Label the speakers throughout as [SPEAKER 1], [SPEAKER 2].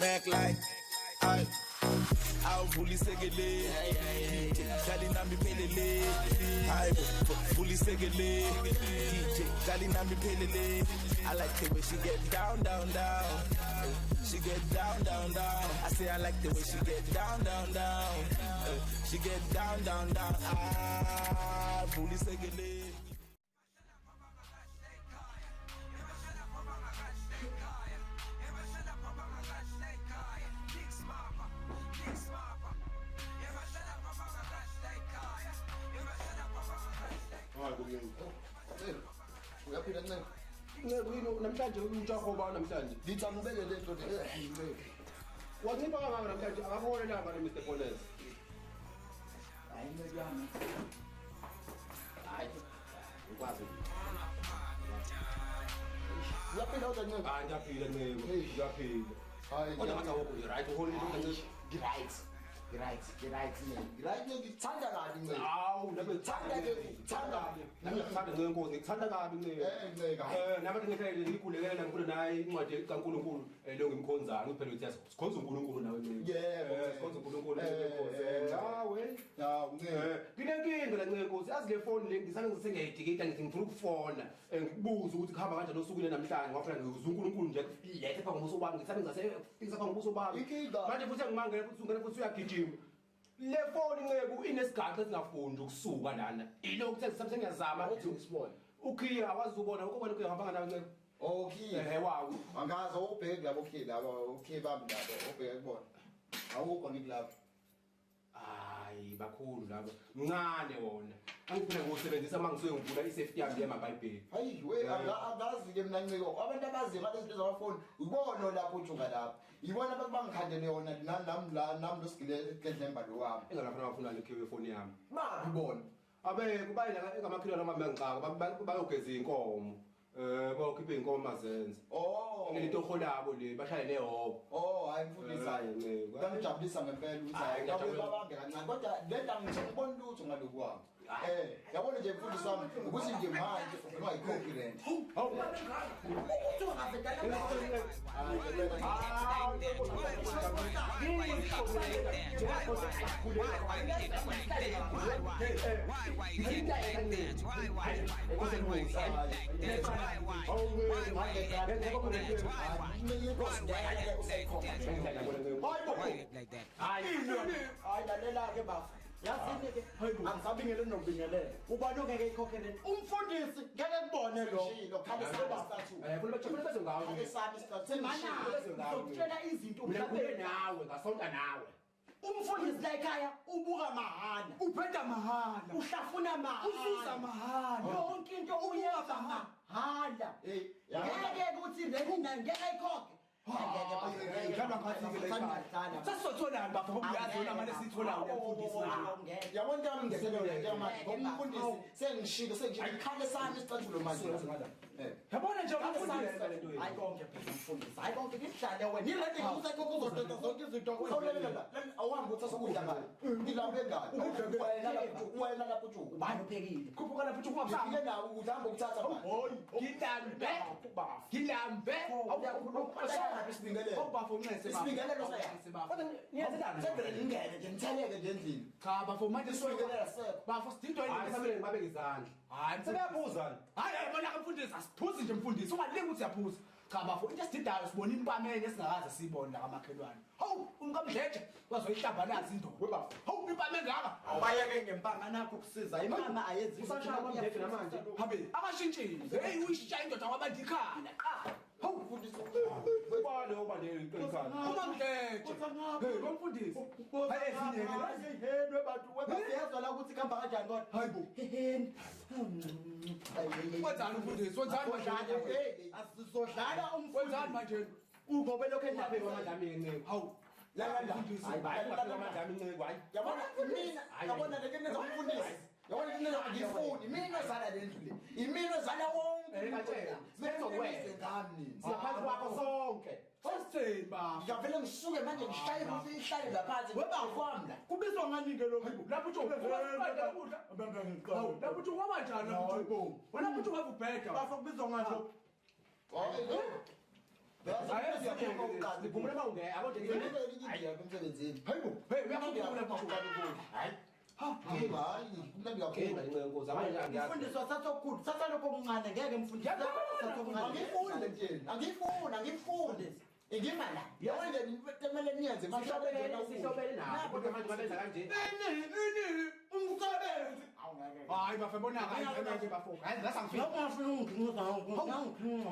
[SPEAKER 1] Mac like ay awuvulisekele DJ dlala inamba iphelele, hayi bo, vulisekele DJ dlala inamba iphelele. I like the way she get down, down, down. She get down, down, down. I say I like the way she get down, down, down. She get down, down, down. Ah, vulisekele.
[SPEAKER 2] Uyaphila, Ncebo?
[SPEAKER 3] Ncebo, yini namhlanje ujahoba namhlanje?
[SPEAKER 2] Ngithi angibeke le nto le. Ncebo.
[SPEAKER 3] Wancipha kangaka namhlanje, akakuholelanga lo Mr Bones?
[SPEAKER 2] Hayi, Ncebo yami.
[SPEAKER 3] Hayi. Ukwazi.
[SPEAKER 2] Uyaphila kodwa, Ncebo?
[SPEAKER 3] Hayi, ngiyaphila, Ncebo. Ngiyaphila.
[SPEAKER 2] Hayi.
[SPEAKER 3] Kodwa ngathi awukho right, uholile Ncebo.
[SPEAKER 2] Ngi-right. Ngi-right, ngi-right, Ncebo. Ngi-right, Ncebo, ngikuthanda kabi, Ncebo.
[SPEAKER 3] Hawu, nami
[SPEAKER 2] Ngikuthanda ke, ngikuthanda kabi.
[SPEAKER 3] Nami ngikuthanda, Ncebo Nkosi, ngikuthanda kabi, Ncebo.
[SPEAKER 2] Ncebo, hayi.
[SPEAKER 3] Nami ngihlele ngikulekelela ngikhule naye incwadi kaNkuluNkulu lo ngimkhonzayo, ngiphela ukuthi yazi sikhonza uNkulunkulu nawe, Ncebo.
[SPEAKER 2] Yebo.
[SPEAKER 3] Sikhonza uNkulunkulu, Ncebo Nkosi. Hawe.
[SPEAKER 2] Hawu, Ncebo.
[SPEAKER 3] Nginenkinga la, Ncebo Nkosi, yazi le phone le ngisake ngisengiyayidikita, ngithi ngifuna ukufona ngikubuze ukuthi kuhamba kanjani osukwini namhlanje, ngwafuna ngizwe uNkulunkulu nje lethe phambi kobuso bami, ngisake ngisase phambi kobuso bami.
[SPEAKER 2] Inkinga.
[SPEAKER 3] Manje futhi ngimangele futhi ungena futhi uyagijima. Le phone, Ncebo, inesigaxa esingafuni nje ukusuka lana. Ilokhu sengiyazama.
[SPEAKER 2] Uthi ngisibone.
[SPEAKER 3] Ukhiya awazi ubona, ukubona ukhiya hamba nganawe, Ncebo.
[SPEAKER 2] Okay.
[SPEAKER 3] Ehe, wawu.
[SPEAKER 2] Angazi, awubheki labo okhiye laba, okhiye bami labo, obheke kubona. Awukho ngikulapho.
[SPEAKER 3] Hayi, bakhulu laba. Mncane wona. Angiphela ngiwusebenzisa uma ngisuke ngivula i-safe yami yamabhayibheli.
[SPEAKER 2] Hayi we, angazi ke mina, Nciko. Abantu abaziyo ngalezi zinto zamafoni, ubona lapho ujuka lapho. Yibona abantu bangikhandele yona nami la, nami losigile gedlemba lo wami.
[SPEAKER 3] Engalapha bafuna lekhiwe ifoni yami.
[SPEAKER 2] Baphi bona?
[SPEAKER 3] Abe kubayina engamakhelwane amabengixaka bayogeza inkomo. Bayokhipha inkomo mazenze.
[SPEAKER 2] Oh.
[SPEAKER 3] Ngelitoho labo le bashaye nehoko.
[SPEAKER 2] Oh, hayi mfundisi, hayi.
[SPEAKER 3] Ncebo.
[SPEAKER 2] Ngiyajabulisa ngempela ukuthi
[SPEAKER 3] Hayi,
[SPEAKER 2] hayi
[SPEAKER 3] ngiyajabula.
[SPEAKER 2] babambe kancane. Kodwa le nto angiboni lutho ngalokhu kwami. Yabona nje, mfundisi wami, ukuthi nje manje ungayikhokhi rent.
[SPEAKER 3] Hawu.
[SPEAKER 4] Hayi, lalela-ke bafa, yazini-ke, angisabingeleli nokubingelela. Ubani ongeke ikhokhe rent? Umfundisi ngeke kubone lo.
[SPEAKER 2] Ngishilo, khale sami isicathulo.
[SPEAKER 3] Funa bese bese ngawo.
[SPEAKER 2] Khale sami isicathulo. Sengishilo.
[SPEAKER 4] Ngizokutshela izinto
[SPEAKER 3] Mina ngikhule
[SPEAKER 4] mhlawumbe.
[SPEAKER 3] nawe, ngasonta nawe.
[SPEAKER 4] Umfundisi la ekhaya ubuka mahhala.
[SPEAKER 5] Upenda mahhala.
[SPEAKER 4] Uhlafuna mahhala.
[SPEAKER 5] Uzuza mahhala.
[SPEAKER 4] Yonke into uyenza mahhala.
[SPEAKER 2] Hey, yabona.
[SPEAKER 4] Ngeke ukuthi rent nayo ngeke ayikhokhe. Angeke.
[SPEAKER 5] Idlalwa ngathi-ke la ekhaya.
[SPEAKER 4] Sangadlala.
[SPEAKER 5] Sesizotholani bafo, ngoba uyazi wena mali esiyitholayo uyamfundisi manje?
[SPEAKER 4] Ngeke.
[SPEAKER 2] Yabona into yami ngisebenza njengamanje ngomfundisi, sengishilo, sengishilo, khale sami isicathulo manje.
[SPEAKER 5] Yabona nje umfundisi.
[SPEAKER 4] Hayi konke phela mfundisi, hayi konke, ngihlale wena irenti ngisekhokho uzododa zonke izinto.
[SPEAKER 2] Awulalela, awuhambi uthatha ukudla ngale. Ngilambe ngale. Wena lapho, wena lapho ujuku.
[SPEAKER 4] Ubani uphekile?
[SPEAKER 5] Khuphuka lapho uthi ungabusanga.
[SPEAKER 2] Ngifike nawe ukudla, hamba ukuthatha manje.
[SPEAKER 5] Ngilambe. Ngilambe.
[SPEAKER 2] Sayaphi isibingelelo?
[SPEAKER 5] Awubafo, ncese bafo.
[SPEAKER 2] Isibingelelo saya.
[SPEAKER 5] Ncese bafo.
[SPEAKER 3] Kodwa niyenzelani?
[SPEAKER 2] Sevele ngingene nje, ngitheleke nje endlini.
[SPEAKER 5] Cha bafo, manje
[SPEAKER 2] Isibingelelo sekho.
[SPEAKER 5] bafo sididwa
[SPEAKER 3] Hayi,
[SPEAKER 5] yini?
[SPEAKER 3] samele ngibabeke izandla.
[SPEAKER 5] Hayi.
[SPEAKER 3] Sebeyaphuzana.
[SPEAKER 5] Hayi hayi, bona mfundisi, asiphuzi nje mfundisi, ungalingi ukuthi siyaphuza. Cha bafo, into esididayo sibona impameni esingakaze siyibone la kamakhelwane. Hawu, umkamdleje wazoyihlambalaza indoda.
[SPEAKER 3] We bafo.
[SPEAKER 5] Hawu, impame engaka.
[SPEAKER 4] Awubayeke ngempama nakho kusiza imama ayenzi.
[SPEAKER 3] Usashaya kwamdletshe namanje.
[SPEAKER 5] Habe, akashintshile. Hey, uyishisha indoda kwabantu ikhala. Qa.
[SPEAKER 2] Hawu mfundisi.
[SPEAKER 3] Ubani obani ekhaya?
[SPEAKER 5] Umamdletshe. Hey, lo mfundisi. Hayi, ezinye ke.
[SPEAKER 4] Heheni webantu webasiyezwa la ukuthi kuhamba kanjani kodwa.
[SPEAKER 5] Hayi bo.
[SPEAKER 4] Heheni.
[SPEAKER 5] Wenzani mfundisi? Wenzani manje?
[SPEAKER 4] Asizodlala umfundisi.
[SPEAKER 5] Wenzani manje?
[SPEAKER 4] Ungobe lokho
[SPEAKER 3] Ungabeki
[SPEAKER 4] endabeni.
[SPEAKER 3] amandla ami, Ncebo.
[SPEAKER 5] Hawu.
[SPEAKER 2] La la la.
[SPEAKER 3] Hayi, hayi, ungabeki amandla ami, Ncebo, hayi.
[SPEAKER 2] Yabona mina, yabona le nto umfundisi. Yabona mina ngifuni, mina ozala le ndlu le. Imina ozala wonke.
[SPEAKER 3] Gatshela.
[SPEAKER 2] Sizokwena ngami nini.
[SPEAKER 3] Singaphansi kwakho sonke.
[SPEAKER 5] Sesitheni bafo?
[SPEAKER 2] Ngiyavele ngisuke manje ngishaye irufu ihlale laphansi. Webafo wami la.
[SPEAKER 4] Kubizwa ngani-ke lokhu?
[SPEAKER 5] Lapho uthi ukubadala ukudla. Hawu, lapho uthi kwabanjani lapho uthi? Wena lapho uthi wavubheda.
[SPEAKER 4] Bafo, kubizwa ngani lokhu?
[SPEAKER 2] Hayi.
[SPEAKER 3] Hayi, ngivumela uma ungena yabo nje.
[SPEAKER 2] Hayi emsebenzini.
[SPEAKER 5] Hayibo, hey, uyakhumbula mputshuka.
[SPEAKER 3] Hayi.
[SPEAKER 5] Ha,
[SPEAKER 2] Hayi, kumnandi kakhulu.
[SPEAKER 3] Nkosi, abanye angiyazi.
[SPEAKER 4] Mfundisi wasatha okukhulu, thatha lokho okuncane ngeke mfundisi. Thatha okuncane.
[SPEAKER 2] Angiyifuni le ntsheni. Angiyifuni, angiyifuni. Ingima la. Yabona nje kumele niyenze
[SPEAKER 3] Sihlobene, sihlobene nabo. Kodwa manje babenza kanje.
[SPEAKER 5] Ini, ini, umsebenzi. Hayi bafo bona hayi ngeke bafo. Hayi la sangifika.
[SPEAKER 4] Lokho ngafuna ungiqinisa ngakho.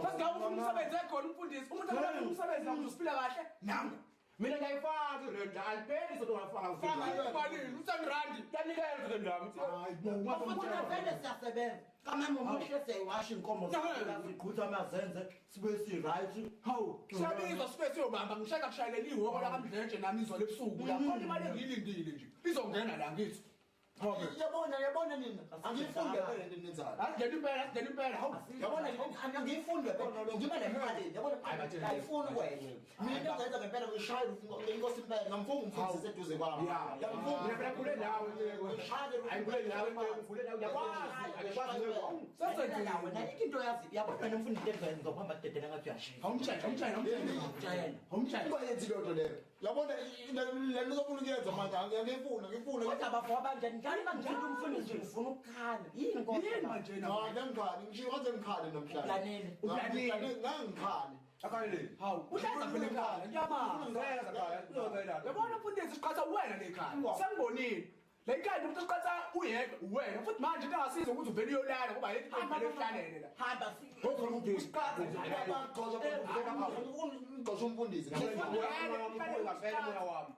[SPEAKER 5] Sasingaba ufuna umsebenzi ekhona umfundisi. Umuntu akafuna umsebenzi la usiphila kahle. Nangu.
[SPEAKER 3] Mina ngiyayifaka irent, alipeli soto ngafaka
[SPEAKER 5] Faka imalini, u-10 rand.
[SPEAKER 3] Yanikela izinto ndami.
[SPEAKER 5] Hayi bo,
[SPEAKER 4] Futhi vele siyasebenza. Kamama umuhle siyayiwasha inkomo siqhutha amazenze sibuye si-right.
[SPEAKER 5] Hawu, siyabizwa sibe siyobamba ngishaka kushayelela ihhoko lakamdletshe nami izolo ebusuku la. Khona imali engiyilindile nje. Izongena la ngithi. Hawu.
[SPEAKER 2] Yabona, yabona nina. Angiyifuni ngempela lento eniyenzayo.
[SPEAKER 5] Asidlela impela, asidlela impela. Hawu.
[SPEAKER 2] Yabona angiyifuni ngempela. Ngima le mali, yabona ayifuni kwena. Mina into engiyenza ngempela ngishayela inkosi impela, ngamfunga umfundisi eduze kwami. Ngiyamfunga.
[SPEAKER 3] Mina phela khule nawe. Hayi khule nawe, khule nawe. Ngiyakwazi, angikwazi.
[SPEAKER 5] Sasenzile.
[SPEAKER 4] Wena ayikho into oyazi. Yabona wena mfundisi into engizoyenza ngokuhamba kudedela ngathi uyashintsha.
[SPEAKER 5] Awumtshela, awumtshela, awumtshela. Awumtshela.
[SPEAKER 2] Ungayenzi leyo nto leyo. Yabona le nto ofuna ukuyenza manje angiyifuni, angiyifuni.
[SPEAKER 4] Kodwa bafo abanjani njalo bangithinta umfundisi ngifuna ukukhala. Yini kodwa?
[SPEAKER 5] Yini manje na?
[SPEAKER 2] Hayi ngikhale, ngisho ngaze ngikhale namhlanje.
[SPEAKER 4] Uplanile.
[SPEAKER 2] Uplanile. Ngangikhale.
[SPEAKER 3] Akalele.
[SPEAKER 5] Hawu, uhleza phela ekhaya. Ngiyamazi.
[SPEAKER 3] Ngiyamazi.
[SPEAKER 5] Yabona mfundisi siqhatha wena le khaya. Sengibonile. Le khaya umuntu siqhatha uyedwa wena futhi manje into angasiza ukuthi uvele uyolala ngoba yikho into vele ehlalele la.
[SPEAKER 4] Hamba
[SPEAKER 5] Usiqhatha nje.
[SPEAKER 2] Ngixosha umfundisi.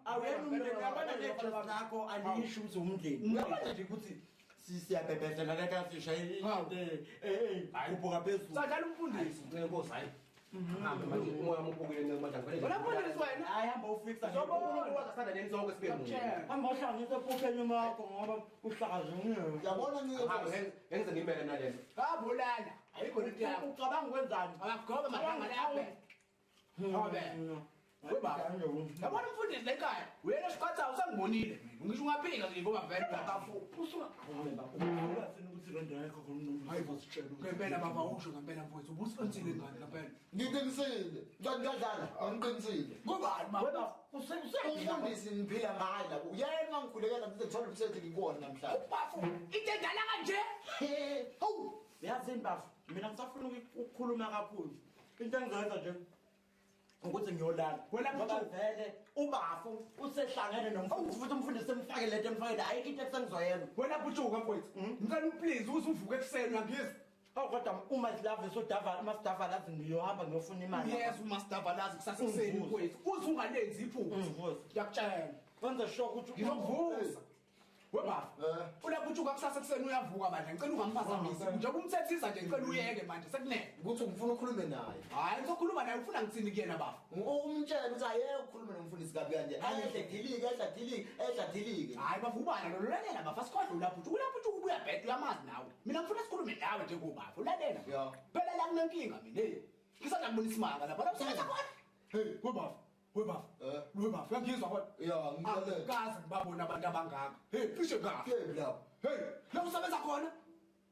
[SPEAKER 4] Awuyena umndeni yabona le lakho alisho ukuthi umndeni. Uyabona nje ukuthi siyabhebhezela la ka sishaye khuphuka phezulu.
[SPEAKER 5] Sadlala umfundisi.
[SPEAKER 3] Nkosi, hayi. Hambe manje umoya umuphukile manje ngivele.
[SPEAKER 5] Wena mfundisi wena.
[SPEAKER 4] Hayi hamba ufixa.
[SPEAKER 3] UNkulunkulu wasasanda neni sonke sibe munye.
[SPEAKER 4] Hamba uhlanganise ephupheni wakho ngoba uhlakazekiwe.
[SPEAKER 2] Yabona
[SPEAKER 3] Hambe ngenze ngimele nalento.
[SPEAKER 5] Kabulala. Ayikho into yakho.
[SPEAKER 4] Ucabanga ukwenzani?
[SPEAKER 5] Akagoba madanga lapho. Habe. Webaba. Yabona umfundisi le khaya. Uyena siqhatha usangibonile mina. Ngisho ungaphika nje ngoba vele bafo.
[SPEAKER 4] Usuka. Uyafuna ukuthi irenda yakho khona
[SPEAKER 5] Hayi bositshela. Ngempela baba usho ngempela mfowethu. Ubusiqinisile ngani ngempela.
[SPEAKER 2] Ngiqinisile. Ngiyadlala, angiqinisile.
[SPEAKER 5] Ngobani mama?
[SPEAKER 4] Wena
[SPEAKER 2] Umfundisi ngiphila ngaye lapho. Uyena ngikhulekela ngize ngithole umsebenzi ngikuwona namhlanje.
[SPEAKER 5] Bafo, into endala kanje.
[SPEAKER 4] Hawu, uyazini bafo, mina ngisafuna ukukhuluma kakhulu. Into engizoyenza nje ukuthi ngiyolala.
[SPEAKER 5] Wena
[SPEAKER 4] ngoba vele ubafo usehlangene nomfundisi futhi umfundisi emfake lento emfakele ayikho into esengizoyenza.
[SPEAKER 5] Wena putshuka mfowethu. Ngicela uplease uze uvuke ekuseni uyangizwa.
[SPEAKER 4] Awu kodwa uma silave sodavala, uma sidavala ngiyohamba ngiyofuna imali.
[SPEAKER 5] Yes, uma sidavalazi kusasa ekuseni mfowethu. Uze ungalenzi iphutha.
[SPEAKER 4] Ungivuze.
[SPEAKER 5] Ngiyakutshela.
[SPEAKER 4] Wenze sure ukuthi
[SPEAKER 5] Ngizokuvusa. Webafo. Ulaputshuka kusasa ekuseni uyavuka manje. Ngicela ungamphazamisi. Njengoba umthethisa nje ngicela uyeke manje sekunene.
[SPEAKER 2] Ukuthi ngifuna ukukhuluma naye.
[SPEAKER 5] Hayi ngizokhuluma naye ufuna ngithini kuyena bafo?
[SPEAKER 2] Umtshele ukuthi ayeke ukukhuluma nomfundisi kabi kanje. Ehle dilike, ehla dilike, ehla dilike.
[SPEAKER 5] Hayi bafo ubana lo lalela bafo asikhodla ulaputshuka. Ulaputshuka ubuya bhedla uyamazi nawe. Mina ngifuna sikhulume nawe nje kubafo. Ulalela.
[SPEAKER 2] Ya.
[SPEAKER 5] Phela la kunenkinga mina. Hey. Ngisanda kubona isimanga lapha. Lapho sebenza khona. Hey, webafo. Webafo. Webafo uyangizwa kodwa?
[SPEAKER 2] Ya, ngilalela.
[SPEAKER 5] Kaze ngibabona abantu abangaka. Hey, cishe kahle.
[SPEAKER 2] Kephi lapho?
[SPEAKER 5] Hey, la usebenza khona?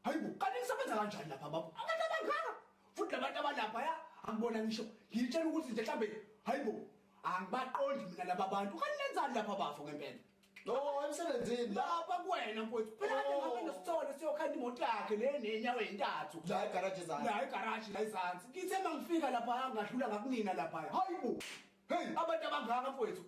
[SPEAKER 5] Hayibo, kanti ngisebenza kanjani lapha baba? Abantu abangaka. Futhi labantu abalapha ya, angibona ngisho. Ngitshela ukuthi nje mhlambe hayibo, angibaqondi mina laba bantu. Kanti nenzani lapha bafo ngempela?
[SPEAKER 2] No, emsebenzini la.
[SPEAKER 5] Lapha kuwena mfowethu. Phela kade ngabe nesithole siyokhanda imoto yakhe le nenyawo ezintathu.
[SPEAKER 2] La egarage zansi.
[SPEAKER 5] La egarage la ezansi. Ngithe mangifika lapha ngadlula ngakunina lapha. Hayibo. Hey, abantu abangaka mfowethu.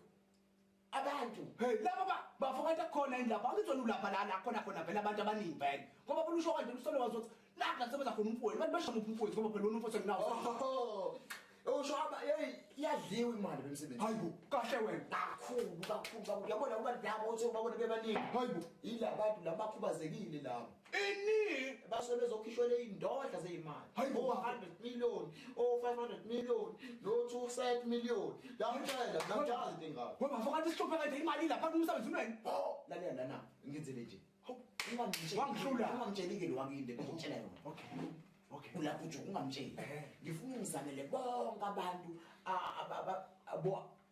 [SPEAKER 2] Abantu.
[SPEAKER 5] Hey, laba bafo kanti akukhona yini lapha? Angizona ulapha la la khona khona vele abantu abaningi vele. Ngoba phela usho kanje usole wazothi la kusebenza khona umfowethu. Abantu basho muphi umfowethu ngoba phela wona umfowethu enginawo.
[SPEAKER 2] Oh. Usho aba hey iyadliwa imali bemsebenzini.
[SPEAKER 5] Hayibo, kahle wena.
[SPEAKER 2] Kakhulu kakhulu kakhulu. Yabona kubantu labo othi ubabona bebaningi.
[SPEAKER 5] Hayibo.
[SPEAKER 2] Yilabantu labakhubazekile labo.
[SPEAKER 5] Ini
[SPEAKER 2] Basuke bezokhishwa le indodla zeyimali.
[SPEAKER 5] Hayibo.
[SPEAKER 2] 100 million, o 500 million, no 2 million. Yangitshela, ngiyamchaza into engako.
[SPEAKER 5] Wena bafo kanti sihluphe kanje imali lapha kumsebenzini wena.
[SPEAKER 2] Oh, lalela lana, ngenzele nje. Ungamtsheli.
[SPEAKER 5] Wangihlula.
[SPEAKER 2] Ungamtsheli ke lo wakini ngizokutshela yona.
[SPEAKER 5] Okay. Okay.
[SPEAKER 2] Ulapho nje ungamtsheli. Ngifuna ungizamele bonke abantu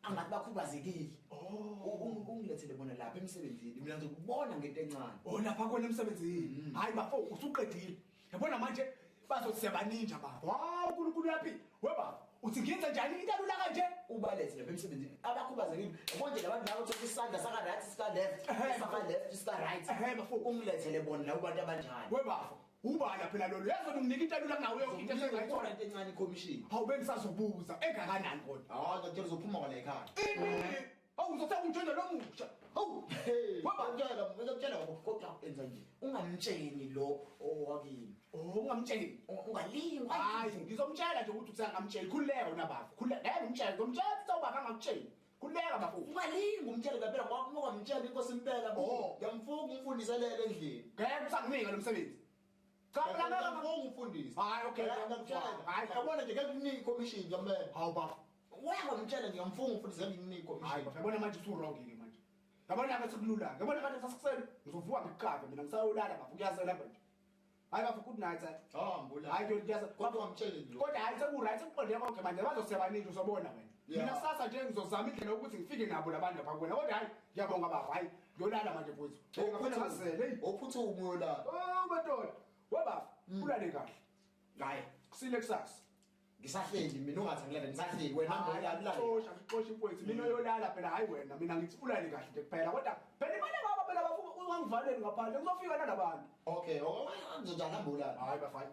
[SPEAKER 2] angathi bakhubazekile. Oh, ungilethele bona lapha emsebenzini. Mina ngizokubona ngento encane.
[SPEAKER 5] Oh lapha kona emsebenzini. Hayi bafo usuqedile. Yabona manje bazothi siyabaninja baba. Hawu uNkulunkulu uyaphila. Webaba, Uthi ngenza njani into alula kanje?
[SPEAKER 2] Ubalethe lapha emsebenzini abakhubazekile. Yabo nje labantu labo uthola isandla saka right sika left, saka left sika right.
[SPEAKER 5] Ehhe bafo.
[SPEAKER 2] Ungilethele bona labo bantu abanjani.
[SPEAKER 5] We bafo. Ubala phela lolo. Yazi wena unginika into alula kunawe yonke into
[SPEAKER 2] Esengayithola into encane icommission.
[SPEAKER 5] Hawu bengisazobuza engakanani kodwa?
[SPEAKER 2] Hawu ngiyakutshela uzophuma kwala ekhaya.
[SPEAKER 5] Ini? Hawu uzothenga umjondo lomusha.
[SPEAKER 2] Hawu. Waba ngiyakutshela kodwa enza nje. Ungamtsheni lo owakini.
[SPEAKER 5] Oh ungamtsheli.
[SPEAKER 2] Ungalingwa.
[SPEAKER 5] Hayi ngizomtshela nje ukuthi usengamtsheli. Khululeka wena bafo. Khululeka. Ngeke ngimtshele. Ngizomtshela ukuthi ubaba angakutsheli. Khululeka bafo.
[SPEAKER 2] Ungalingi umtshele ngempela ngoba ungamtshela inkosi impela.
[SPEAKER 5] Oh.
[SPEAKER 2] Ngiyamfunga umfundiselele endlini.
[SPEAKER 5] Ngeke usanginika lo msebenzi. Cha phela ngeke
[SPEAKER 2] Ngiyamfunga umfundisi.
[SPEAKER 5] Hayi okay.
[SPEAKER 2] Ngiyamtshela.
[SPEAKER 5] Hayi
[SPEAKER 2] Yabona nje ngeke kunike icommission ngiyamela.
[SPEAKER 5] hawu bafo.
[SPEAKER 2] Wena ngiyamtshela ngiyamfunga umfundisi ngeke nginike icommission.
[SPEAKER 5] Hayi bafo yabona manje usuwrong-ke manje. Yabona ke sekulula. Yabona kade sasikusele ngizovuka ngikuqave mina ngisayolala bafo kuyasela manje. Hayi bafo good night.
[SPEAKER 2] Hamba
[SPEAKER 5] Hayi kuyasa.
[SPEAKER 2] Kodwa ungamtsheli lo.
[SPEAKER 5] Kodwa hayi seku-right sekuqonde konke manje bazosebaningi uzobona wena.
[SPEAKER 2] Yeah.
[SPEAKER 5] Mina kusasa nje ngizozama indlela yokuthi ngifike nabo labantu lapha kuwena. Kodwa hayi ngiyabonga bafo hayi ngiyolala manje mfowethu. Ngiyafuna ngazele hey.
[SPEAKER 2] Ophuthume uyolala.
[SPEAKER 5] Oh madoda. Webafa ulale kahle.
[SPEAKER 2] Hayi
[SPEAKER 5] Kusile kusasa.
[SPEAKER 2] ngisahleli mina ungathi angilale ngisahleli wena hamba uyolala ulale.
[SPEAKER 5] Xosha ngixosha mfowethu mina uyolala phela hayi wena mina ngithi ulale kahle nje kuphela kodwa phela imali ngaba phela bafo ungangivaleli ngaphandle ngizofika nalabantu.
[SPEAKER 2] Okay, ngizojana hamba ulala.
[SPEAKER 5] Hayi bafo hayi.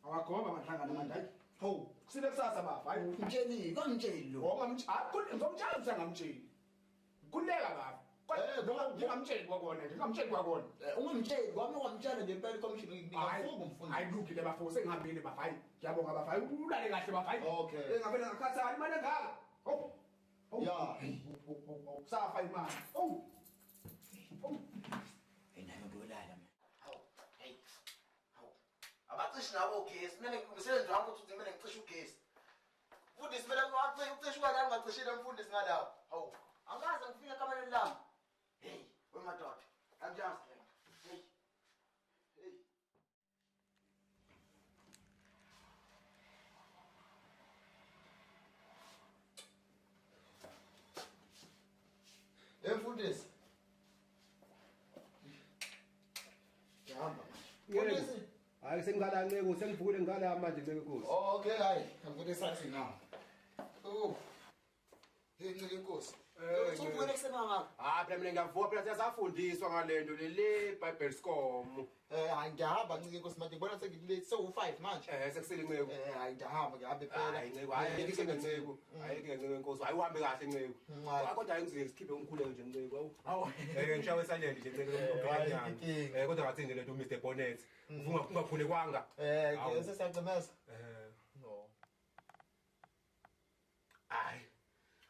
[SPEAKER 5] Awagoba mahlangana manje hayi.
[SPEAKER 2] Hawu,
[SPEAKER 5] Kusile kusasa bafo hayi.
[SPEAKER 2] umtshelile, ungamtsheli lo.
[SPEAKER 5] Ongamtsheli, ngizomtshela ukuthi angamtsheli. Kuleka bafo. Ngingamtsheli kwakona nje, ngingamtsheli kwakona.
[SPEAKER 2] Ungamtsheli, kwami ungamtshela nje impela icommission ngingafunga umfundisi.
[SPEAKER 5] Hayi lukile bafo, sengihambile bafo. Hayi, ngiyabonga bafo. Hayi ulale kahle bafo. Hayi.
[SPEAKER 2] Okay.
[SPEAKER 5] Engavele ngakhathali imali engaka. Oh. Oh.
[SPEAKER 2] Yeah.
[SPEAKER 5] Safa imali. Oh. Oh.
[SPEAKER 2] Hey nami ngiyolala mina. Hawu, hey. Hawu. Abacishi nabo ugesi, mina umsebenzi wami ukuthi kumele ngicishe ugesi. Mfundisi mina ucishe ukalala ungacishile mfundisi ngalawo. Hawu. Angaze ngifike ekamereni lami. Hey, wemadoda. Angiyazi le nto. Hey. Hey. Hey mfundisi. Ngihamba manje. Mfundisi.
[SPEAKER 3] Hayi sengikala Nceko, sengivukile ngikala manje Nceko Nkosi.
[SPEAKER 2] Oh, okay, hayi. Ngivule sathi now. Oh. Hey Nceko Nkosi. Usuvukele ekuseni kangaka?
[SPEAKER 3] Hayi phela mina ngiyavuka phela siyasafundiswa ngalento le Bible SCOM.
[SPEAKER 2] Hayi ngiyahamba Nceko Nkosi manje ngibona sengilate sewu5 manje.
[SPEAKER 3] Sekusele Nceko.
[SPEAKER 2] Hayi ngiyahamba ngihamba impela.
[SPEAKER 3] Hayi Nceko, hayi ngike Nceko. Hayi ngike Nceko Nkosi. Hayi uhambe kahle Nceko.
[SPEAKER 2] Hayi.
[SPEAKER 3] Kodwa hayi ngize ngikhiphe umkhuleko nje Nceko.
[SPEAKER 2] Hawu.
[SPEAKER 3] Ngishawe silent nje Nceko
[SPEAKER 2] Hayi,
[SPEAKER 3] lomkhuleko.
[SPEAKER 2] inkinga.
[SPEAKER 3] Kodwa ngathi nje lento Mr Bonnet. Ufunga ungakhulekanga.
[SPEAKER 2] Ke sesiyacimeza. No.
[SPEAKER 3] Hayi.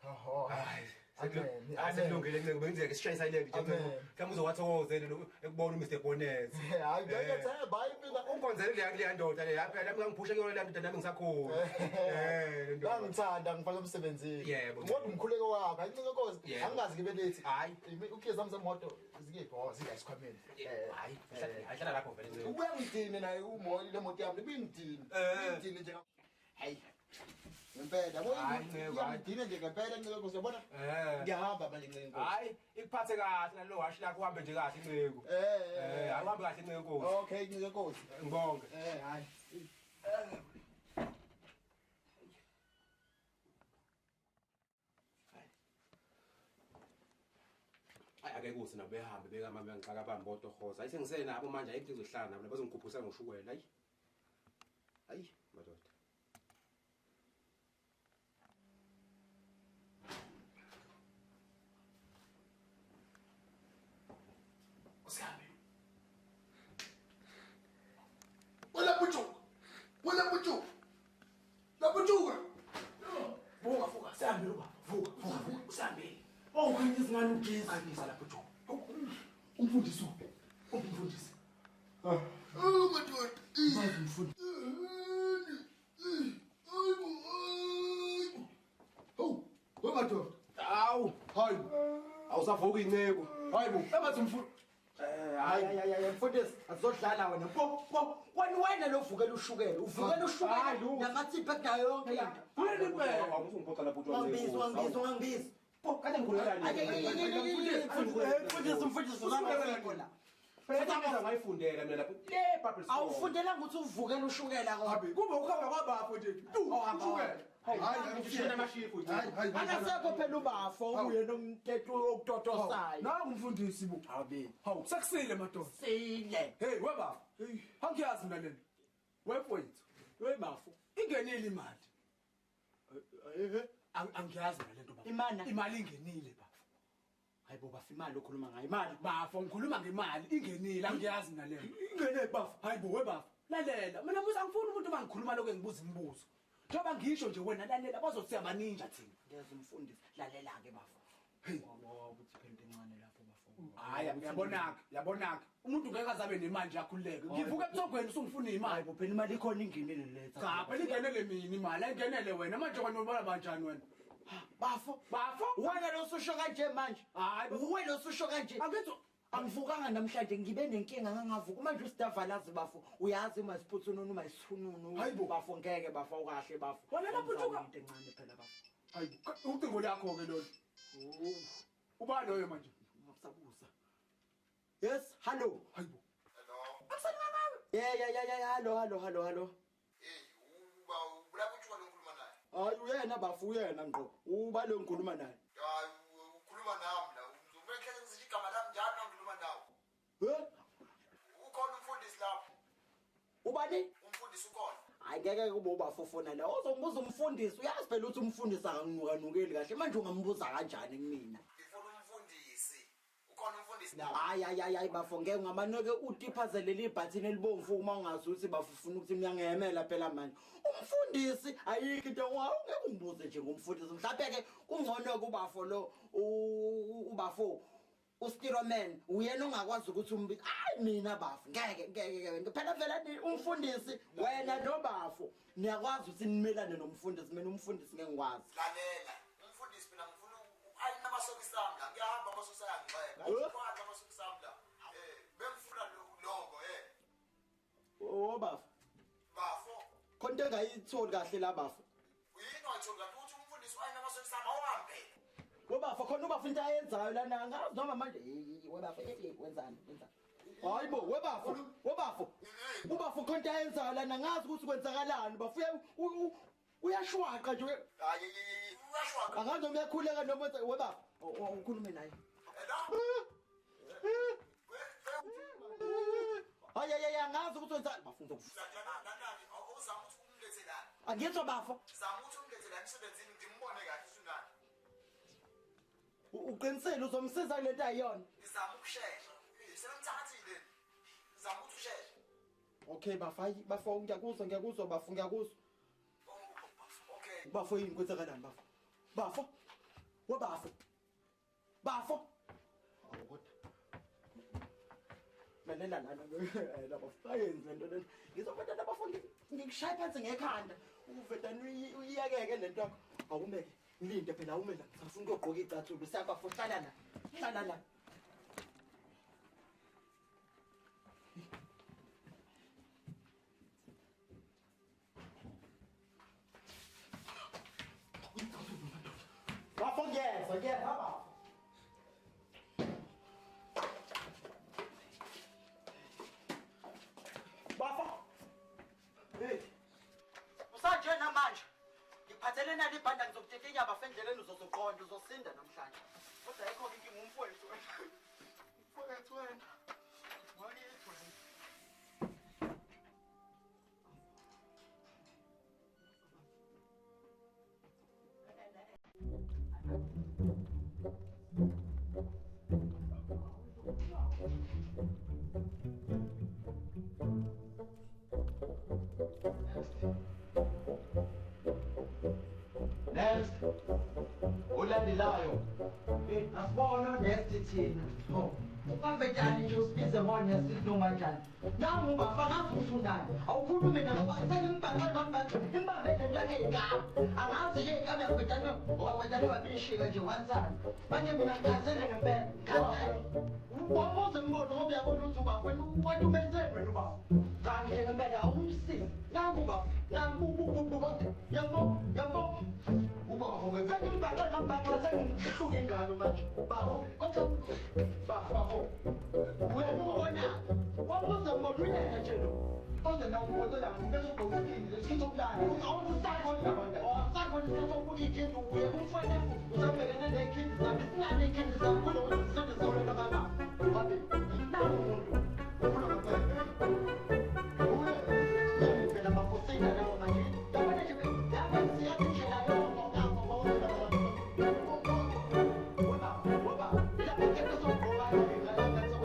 [SPEAKER 2] Haho.
[SPEAKER 3] Hayi.
[SPEAKER 2] Amen.
[SPEAKER 3] Hayi sekulungile Nceko bengizeke sishaye silent nje Nceko.
[SPEAKER 2] Amen.
[SPEAKER 3] Mhlawumbe uzowathokozela ekubona uMr Bonnet.
[SPEAKER 2] Hayi ngiyethemba hayi mina.
[SPEAKER 3] Ungikhonzele leya kuleya ndoda leya phela nami ngangiphusha kuyona leya ndoda nami ngisakhula. Le ndoda.
[SPEAKER 2] Ngangithanda ngifake emsebenzini.
[SPEAKER 3] Yebo.
[SPEAKER 2] Kodwa umkhuleko wakho, hayi Nceko Nkosi,
[SPEAKER 3] Yebo.
[SPEAKER 2] angingazi ngibe late.
[SPEAKER 3] Hayi.
[SPEAKER 2] Ukhiye zami zemoto zikephi? Oh, zila esikhwameni.
[SPEAKER 3] Hayi, hayi hlala lapho vele Nceko.
[SPEAKER 2] Ubuya ngidine naye umoya le moto yami ibingidine. Ibingidine nje. Hayi. Ngempela, yabo
[SPEAKER 3] Hayi, Nceko, hayi.
[SPEAKER 2] ngidine nje ngempela Nceko Nkosi, yabona? Ngiyahamba manje Nceko Nkosi.
[SPEAKER 3] Hayi, ikuphathe kahle nalo washi lakho uhambe nje kahle Nceko. Hayi uhambe kahle Nceko Nkosi.
[SPEAKER 2] Okay Nceko Nkosi.
[SPEAKER 3] Ngibonge.
[SPEAKER 2] Hayi.
[SPEAKER 3] Hayi ake kuthi nabo behambe bekama bengixaka bambe otohoza. Hayi sengisenabo manje ayikho izohlala nabo bazongikhuphusana ngoshukela. Hayi. Hayi madoda.
[SPEAKER 5] Usihambe.
[SPEAKER 2] Wena Putshuka. Wena Putshuka. La Putshuka.
[SPEAKER 5] Vuka vuka sihambe baba. Vuka vuka vuka usihambe. Oh khanyisa ingane ugezi. Khanyisa lapho Joe. Umfundisi uphi? Umfundisi.
[SPEAKER 2] Oh madoda.
[SPEAKER 5] Bazi umfundisi.
[SPEAKER 2] Hawu, wemadoda.
[SPEAKER 3] Hawu,
[SPEAKER 2] Hayi.
[SPEAKER 3] awusavuki Nceko.
[SPEAKER 5] Hayi bo, engathi umfundisi.
[SPEAKER 4] Hayi hayi hayi mfundisi azodlala wena. Po po wena wena lo vukela ushukela. Uvukela ushukela
[SPEAKER 3] Hayi, lutho.
[SPEAKER 4] namathipha kunayo yonke into.
[SPEAKER 3] Kuleli impela awuzungiphoxa lapho Joe.
[SPEAKER 4] Ungangibizi ungangibizi ungangibizi.
[SPEAKER 3] Po, kade ngikhuleka
[SPEAKER 4] Mfundisi mfundisi uzangasekho la.
[SPEAKER 3] Phela ngayifundela mina lapho. Le Bible school.
[SPEAKER 4] Awufundelanga ukuthi uvukele ushukela kodwa.
[SPEAKER 5] Habe kube ukuhamba kwabafo nje. Ushukela.
[SPEAKER 2] Hayi,
[SPEAKER 3] Ushukela amashifu nje.
[SPEAKER 2] hayi.
[SPEAKER 4] Akasekho phela ubafo uyena umthetho okutotosayo.
[SPEAKER 5] Nangu umfundisi bu.
[SPEAKER 4] Habi.
[SPEAKER 5] Hawu sekusile madoda.
[SPEAKER 4] Sile.
[SPEAKER 5] Hey webafo. Angiyazi mina lena. Wefowethu.
[SPEAKER 4] Webafo.
[SPEAKER 5] Ingenile imali. Angiyazi mina lento bafo.
[SPEAKER 4] Imana?
[SPEAKER 5] Imali ingenile bafo.
[SPEAKER 4] Hayibo bafo imali okhuluma ngayo imali.
[SPEAKER 5] Bafo ngikhuluma ngemali ingenile angiyazi mina lento.
[SPEAKER 4] Ingene bafo.
[SPEAKER 5] Hayibo webafo. Lalela mina musa angifuni umuntu bangikhuluma lokho engibuza imibuzo. Njengoba ngisho nje wena lalela bazothi siyabaninja thina.
[SPEAKER 4] Ngiyeza umfundisi lalela ke bafo.
[SPEAKER 5] Hey.
[SPEAKER 4] Ukuthi phela into encane lapho bafo.
[SPEAKER 5] Hayi uyabonaka uyabonaka umuntu ngeke azabe nemali nje akhululeke. Ngivuka ebuthongweni usungifuna imali.
[SPEAKER 4] Hayibo phela imali ikhona ingenile letha.
[SPEAKER 5] Cha phela ingenele mina imali ayingenele wena manje wena ubona kanjani wena?
[SPEAKER 4] Bafo.
[SPEAKER 5] Bafo?
[SPEAKER 4] Wena lo ususho kanje manje.
[SPEAKER 5] Hayi
[SPEAKER 4] Wena ususho kanje.
[SPEAKER 5] Angithi
[SPEAKER 4] Angivukanga namhlanje ngibe nenkinga ngangavuka manje usidavalazi bafo uyazi uma siphuthunono uma isithununu
[SPEAKER 5] Hayibo.
[SPEAKER 4] bafo ngeke bafo awukahle bafo.
[SPEAKER 5] Wena lapho
[SPEAKER 4] Awuzame
[SPEAKER 5] ujuka-
[SPEAKER 4] into encane phela bafo.
[SPEAKER 5] hayi ucingo lakho ke lolu. Uba loyo manje.
[SPEAKER 4] Ngakusabuza. Yes, hello.
[SPEAKER 5] Hayibo.
[SPEAKER 2] Hello.
[SPEAKER 4] Yeah yeah yeah yeah hello hello hello hello.
[SPEAKER 2] Hey, uba ubulapho utshuka lo ngikhuluma naye.
[SPEAKER 4] Hayi uyena bafo uyena ngqo. Uba lo ngikhuluma naye.
[SPEAKER 2] Hayi, ukhuluma nami la. Uzomele hlale ngisho igama lami njalo ngikhuluma nawe.
[SPEAKER 4] Eh?
[SPEAKER 2] Ukhona umfundisi lapho.
[SPEAKER 4] Ubani?
[SPEAKER 2] Umfundisi ukhona.
[SPEAKER 4] Hayi ngeke kube ubafo ufona la. Uzongibuza umfundisi uyazi phela ukuthi umfundisi akanginukanukeli kahle. Manje ungambuza kanjani kumina?
[SPEAKER 2] Ngifuna umfundisi. Ukhona umfundisi la.
[SPEAKER 4] Hayi hayi hayi hayi bafo ngeke ungamaneke utiphazelele ibhathini elibomvu uma ungazi ukuthi bafo ufuna ukuthi ngiyangehemela phela manje. Umfundisi ayikho into ungeke ungibuze nje ngomfundisi. Mhlawumbe ke kungcono kubafo lo ubafo uStiroman uyena ongakwazi ukuthi umbi hayi mina bafo ngeke ngeke ngeke phela vele umfundisi wena nobafo niyakwazi ukuthi nimelane nomfundisi mina umfundisi ngeke ngikwazi.
[SPEAKER 2] Lalela. Umfundisi mina ngifuna ayina amasokisi ami la. Ngiyahamba amasokisi ayangixeka. Ngifaka amasokisi ami la. Bengifuna longo
[SPEAKER 4] Oh bafo.
[SPEAKER 2] Bafo.
[SPEAKER 4] Khona into engayitholi kahle la bafo.
[SPEAKER 2] Uyini wayitholi kahle ukuthi umfundisi ayina amasokisi ami awuhambe.
[SPEAKER 4] Webafo khona ubafo into ayenzayo lana angazi noma manje webafo wenzani wenzani. Hayibo webafo webafo. Ubafo khona into ayenzayo lana angazi ukuthi kwenzakalani bafo uyashwaqa nje.
[SPEAKER 2] Hayi uyashwaqa.
[SPEAKER 4] Angazi noma uyakhuleka noma webafo ukhulume naye. Hayi hayi angazi ukuthi wenzani bafo ngizokufa.
[SPEAKER 2] Uzama ukuthi umlethe lana.
[SPEAKER 4] Angizwa bafo.
[SPEAKER 2] Zama ukuthi umlethe lana emsebenzini ngimbone kahle usunani.
[SPEAKER 4] Uqinisile uzomsiza kulento ayiyona.
[SPEAKER 2] Ngizama ukushesha. Selamthathile. Ngizama ukuthi usheshe.
[SPEAKER 4] Okay bafo hayi bafo ngiyakuzwa ngiyakuzwa bafo ngiyakuzwa.
[SPEAKER 2] Okay.
[SPEAKER 4] Bafo yini kwenzakalani bafo? Bafo. Webafo. Bafo. Awu kodwa. Lalela lana la bafo ayenze lento lena. Ngizobona la bafo ngikushaya phansi ngekhanda. Uvedana uyiyekeke lento yakho. Awumeke. Ngilinde phela awumela ngisafuna ukugqoka icathulo siyabafo hlala la. Hlala la. Bafo ngiyeza ngiyeza bafo. Bafo. Hey. Usanje namanje. Ngiphathele nali ibhanda ngizokutetinya bafo endleleni uzozoqonda uzosinda namhlanje. Kodwa ayikho inkinga umfowethu wena. Umfowethu wena. Wakithi wena.
[SPEAKER 2] Next. Olandelayo.
[SPEAKER 4] Asibona next thina. Ubambe njani nje usibize ngo next noma njani? Nangu ubafaka ufunani. Awukhulume nabo sengimbaqe imbambe nje ngegama. Angazi nje igama yakudana owedana wabishika nje wansana. Manje mina ngikhathele ngempela. Ngikhathele. Ubomuze ngibona ngoba uyabona ukuthi ubafo wena umenzeni wena ubafo. Cha nje ngempela awumsizi. Nangu ubafo. Nangu ubaba. Yabo yabo. Ubafo ngempela. Sengibhaqe ngambhaqe sengihluke ingalo manje. Bafo, kodwa bafo. Uyabona? Wabuza ngoluyena nje lo.
[SPEAKER 2] Kodwa nawe ubona la bese ugqoka iskin lesikhin sokulala.
[SPEAKER 4] Awusakhona awusakhona isikhathi sokubuka iy'khindi uye kumfanele usabhekene ney'khindi zami sinani iy'khindi zami kulokuthi zisondeze wena baba.
[SPEAKER 2] Babe,
[SPEAKER 4] Nangu umuntu.
[SPEAKER 2] ufuna ngempela. Uye.
[SPEAKER 4] Phela bafosina lawo manje. Yabona nje yabona siyathi indlela
[SPEAKER 2] Weba, weba.
[SPEAKER 4] Lapho kepha sogqoka ngala ngathi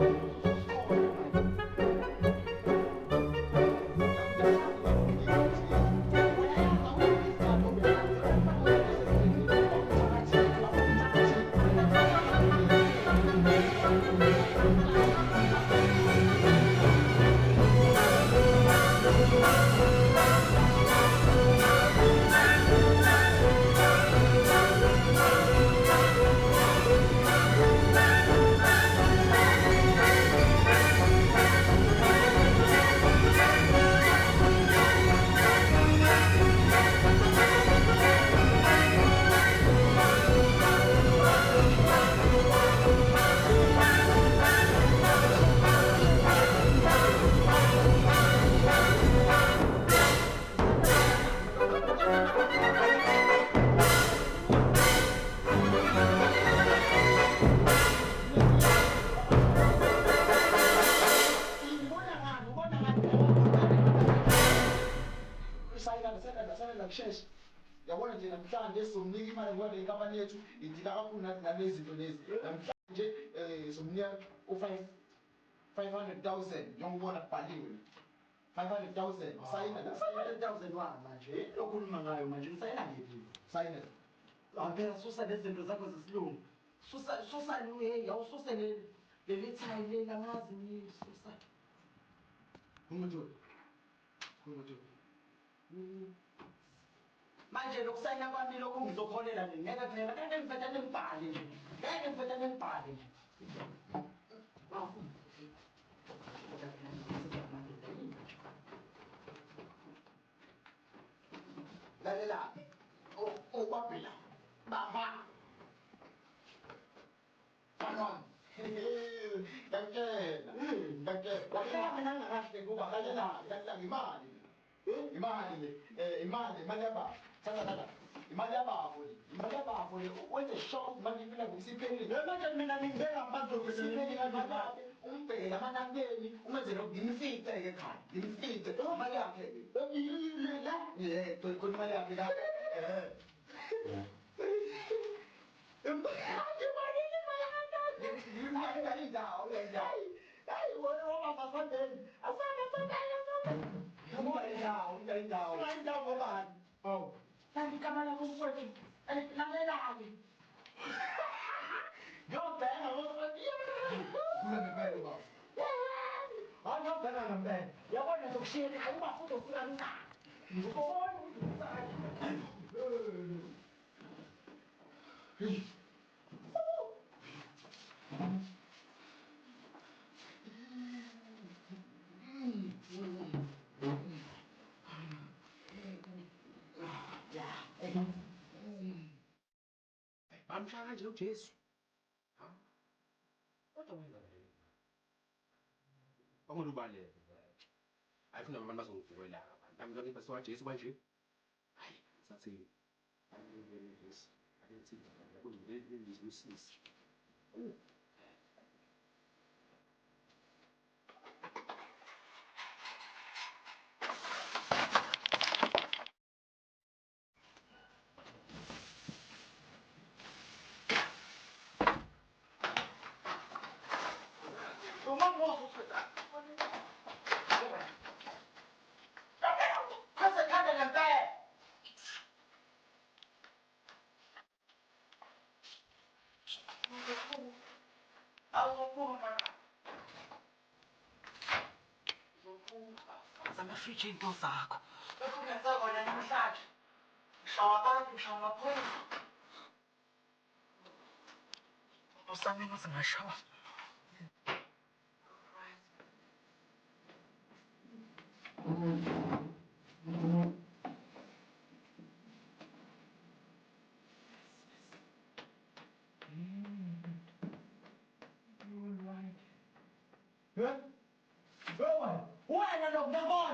[SPEAKER 4] Ubona ngani? Ubona ngani?
[SPEAKER 2] Sayina, sayina, sayina kusheshe. Yabona nje namhlanje sizomnika imali ngoba le nkampani yethu idila kakhulu nalezi zinto lezi. Namhlanje sizomnika u-5 500,000 njengoba kubhaliwe. 500,000 sayina la.
[SPEAKER 4] 500,000 wa manje lokhuluma ngayo manje ngisayina ngephi?
[SPEAKER 2] Sayina.
[SPEAKER 4] Phela susa lezi zinto zakho zesilungu. Susa susa hey awususe leli thayi leli angazi ni susa.
[SPEAKER 2] Khuluma Khuluma
[SPEAKER 4] Manje lokusayina kwami lokho ngizokholela nini? Ngeke phela ngeke ngivele ngibhale nje. Ngeke ngivele ngibhale nje.
[SPEAKER 2] Lalela. Ubabhila. Baba. Baba. Ngiyakutshela. Ngiyakutshela.
[SPEAKER 4] Wahlala mina ngingakahle kuba
[SPEAKER 2] Lalela, lalela imali. Imali le, imali, imali yababa. Thatha thatha. Imali yababo le. Imali yababo le. Wenze sure manje impilo yakho isiphelile.
[SPEAKER 4] Manje mina ningibeka phansi
[SPEAKER 2] Isiphelile imali yakhe. Umbheke amanabukeni, umenze lokhu ngimfice ke ekhaya. Ngimfice. Imali yakhe. La. Yebo, khona imali yakhe la.
[SPEAKER 3] Bamshaya kanje uJesu. Ha? Kodwa wenza nje. Bangonubaleke. Hayi funa abantu bazongivukela abantu. Nami ngeke basiwa Jesu kanje. Hayi, sathi Jesu. Ayithi ngizwisise.
[SPEAKER 4] Amafriji into zakho. Lokhu ngenze kona namhlanje. Ngishawa abantu, ngishawa amaphoyisa. Usami ngaze ngashawa. Wena lo ngiyabona.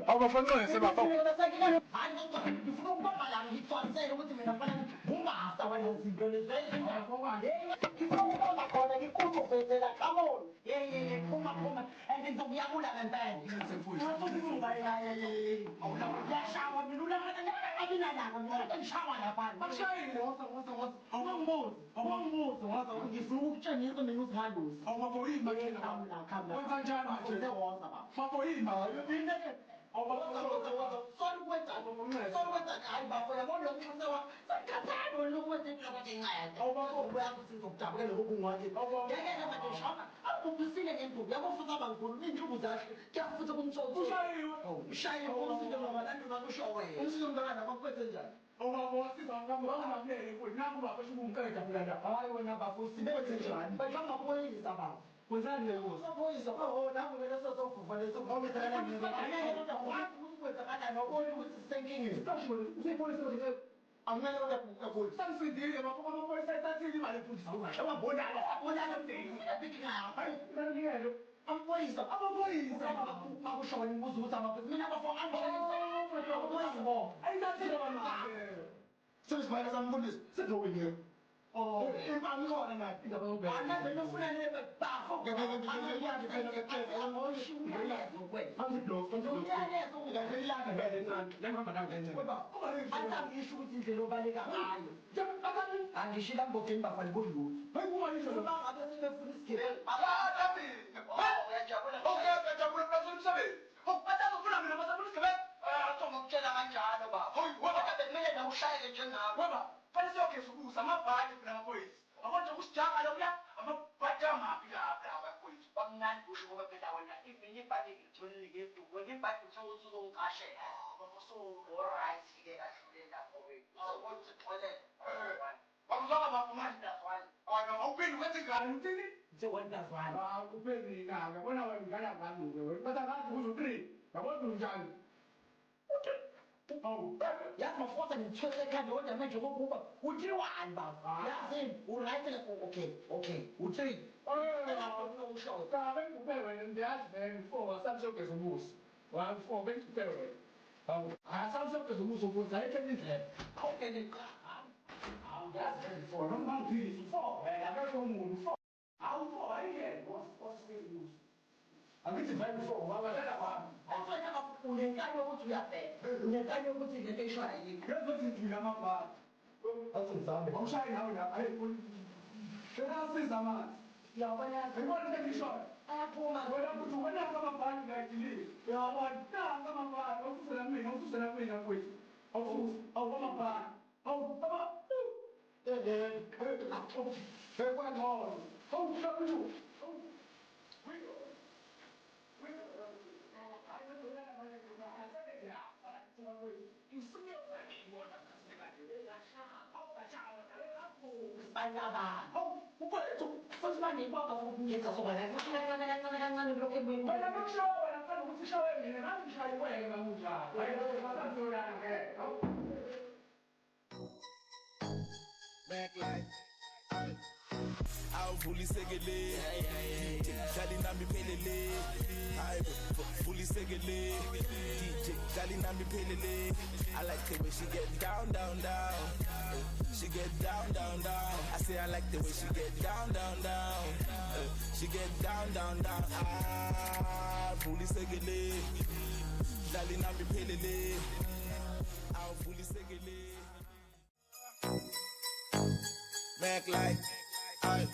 [SPEAKER 6] Awubafanele baba.
[SPEAKER 4] Ngifuna ukubamba la ngigcwalisele ukuthi mina fanele ngumasta wale zinto lezi. Ngifuna ukubamba khona ngikuqhubezela come on. Yeah phuma phuma and ngizokuyabula ngempela. Awula mina ulanga abinalanga mina ngishawa lapha.
[SPEAKER 6] Bakushayile woza woza woza.
[SPEAKER 4] Awungibuzi. Awungibuzi woza ngifuna ukutshengisa mina uzihalusi.
[SPEAKER 6] Awubabo yini manje la? Wenza njani manje?
[SPEAKER 4] Woza baba.
[SPEAKER 6] Babo yini manje?
[SPEAKER 1] I like the way she get down, down, down. She get down, down, down. I say I like the way she get down, down, down. She get down, down, down. Ah, fully segele. Dali nami pelele. Ah, fully segele. Back like I.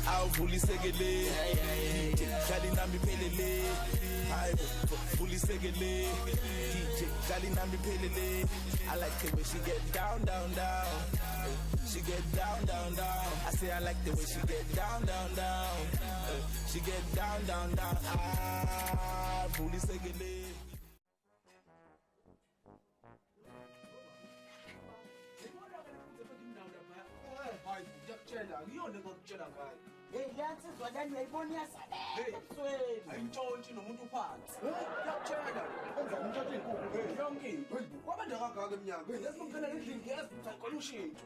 [SPEAKER 1] Awuvuli sekele DJ dlali nami phelele hayibo vuli sekele DJ dlali nami phelele. I like the way she get down down down. She get down down down. I say I like the way she get down down down. She get down down down. Ah, vuli sekele.
[SPEAKER 3] Ngiyona ngakutshela ngayo.
[SPEAKER 4] Hey, leyansizwa lani uyayibona iyasabela ebusweni.
[SPEAKER 5] Ayintshontshi nomuntu uphansi. Ngiyakutshela.
[SPEAKER 2] Enza umtshontshi inkukhu.
[SPEAKER 5] Hey, yonke into. Kwabanda kangaka eminyaka. Yazi ngingena endlini yazi ngicela ushintsho.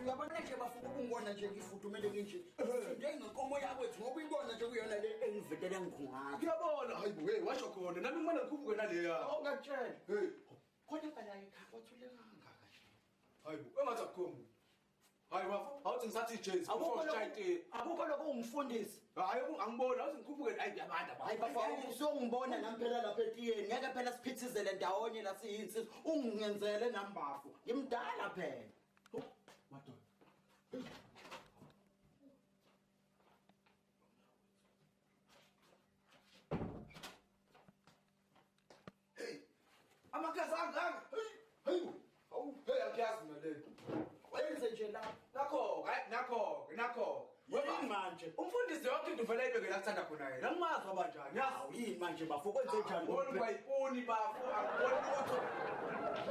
[SPEAKER 4] Uyabona nje bafuna ukungibona nje ngifudumele nje. Njengenkomo yakwethu ngoba uyibona nje kuyona le engivetele ngikhungatha.
[SPEAKER 5] Ngiyabona hayibo hey washo khona nami ngimane ngikhuphuke naleya.
[SPEAKER 4] Awungakutshela.
[SPEAKER 5] Hey.
[SPEAKER 4] Khona phela ekhaya kwathule kangaka nje.
[SPEAKER 5] Hayibo engathi akukhombi. Hayi bafo, awuthi ngisathi ijezi before ngishayitini.
[SPEAKER 4] Akukho lokho ungumfundisi.
[SPEAKER 5] Hayi angiboni, awuthi ngikhuphuke hayi ngiyabanda bafo.
[SPEAKER 4] Hayi bafo, usongibona nami phela lapha etiyeni. Ngeke phela siphithizele ndawonye la siyinsizwa. Ungingenzele nami bafo. Ngimdala phela.
[SPEAKER 5] Madoda. Hey. Amakhaza angaka. Hey. Hawu, hey angiyazi mina le.
[SPEAKER 4] Wenze nje lapho.
[SPEAKER 5] Nakho, hayi nakho, nakho.
[SPEAKER 4] Yini manje?
[SPEAKER 5] Umfundisi yonke into vele ayibeke la kuthanda khona yena. Angimazi abanjani.
[SPEAKER 4] Yazi yini manje bafo kwenze njani?
[SPEAKER 5] Ubona kwayipuni bafo, akuboni lutho.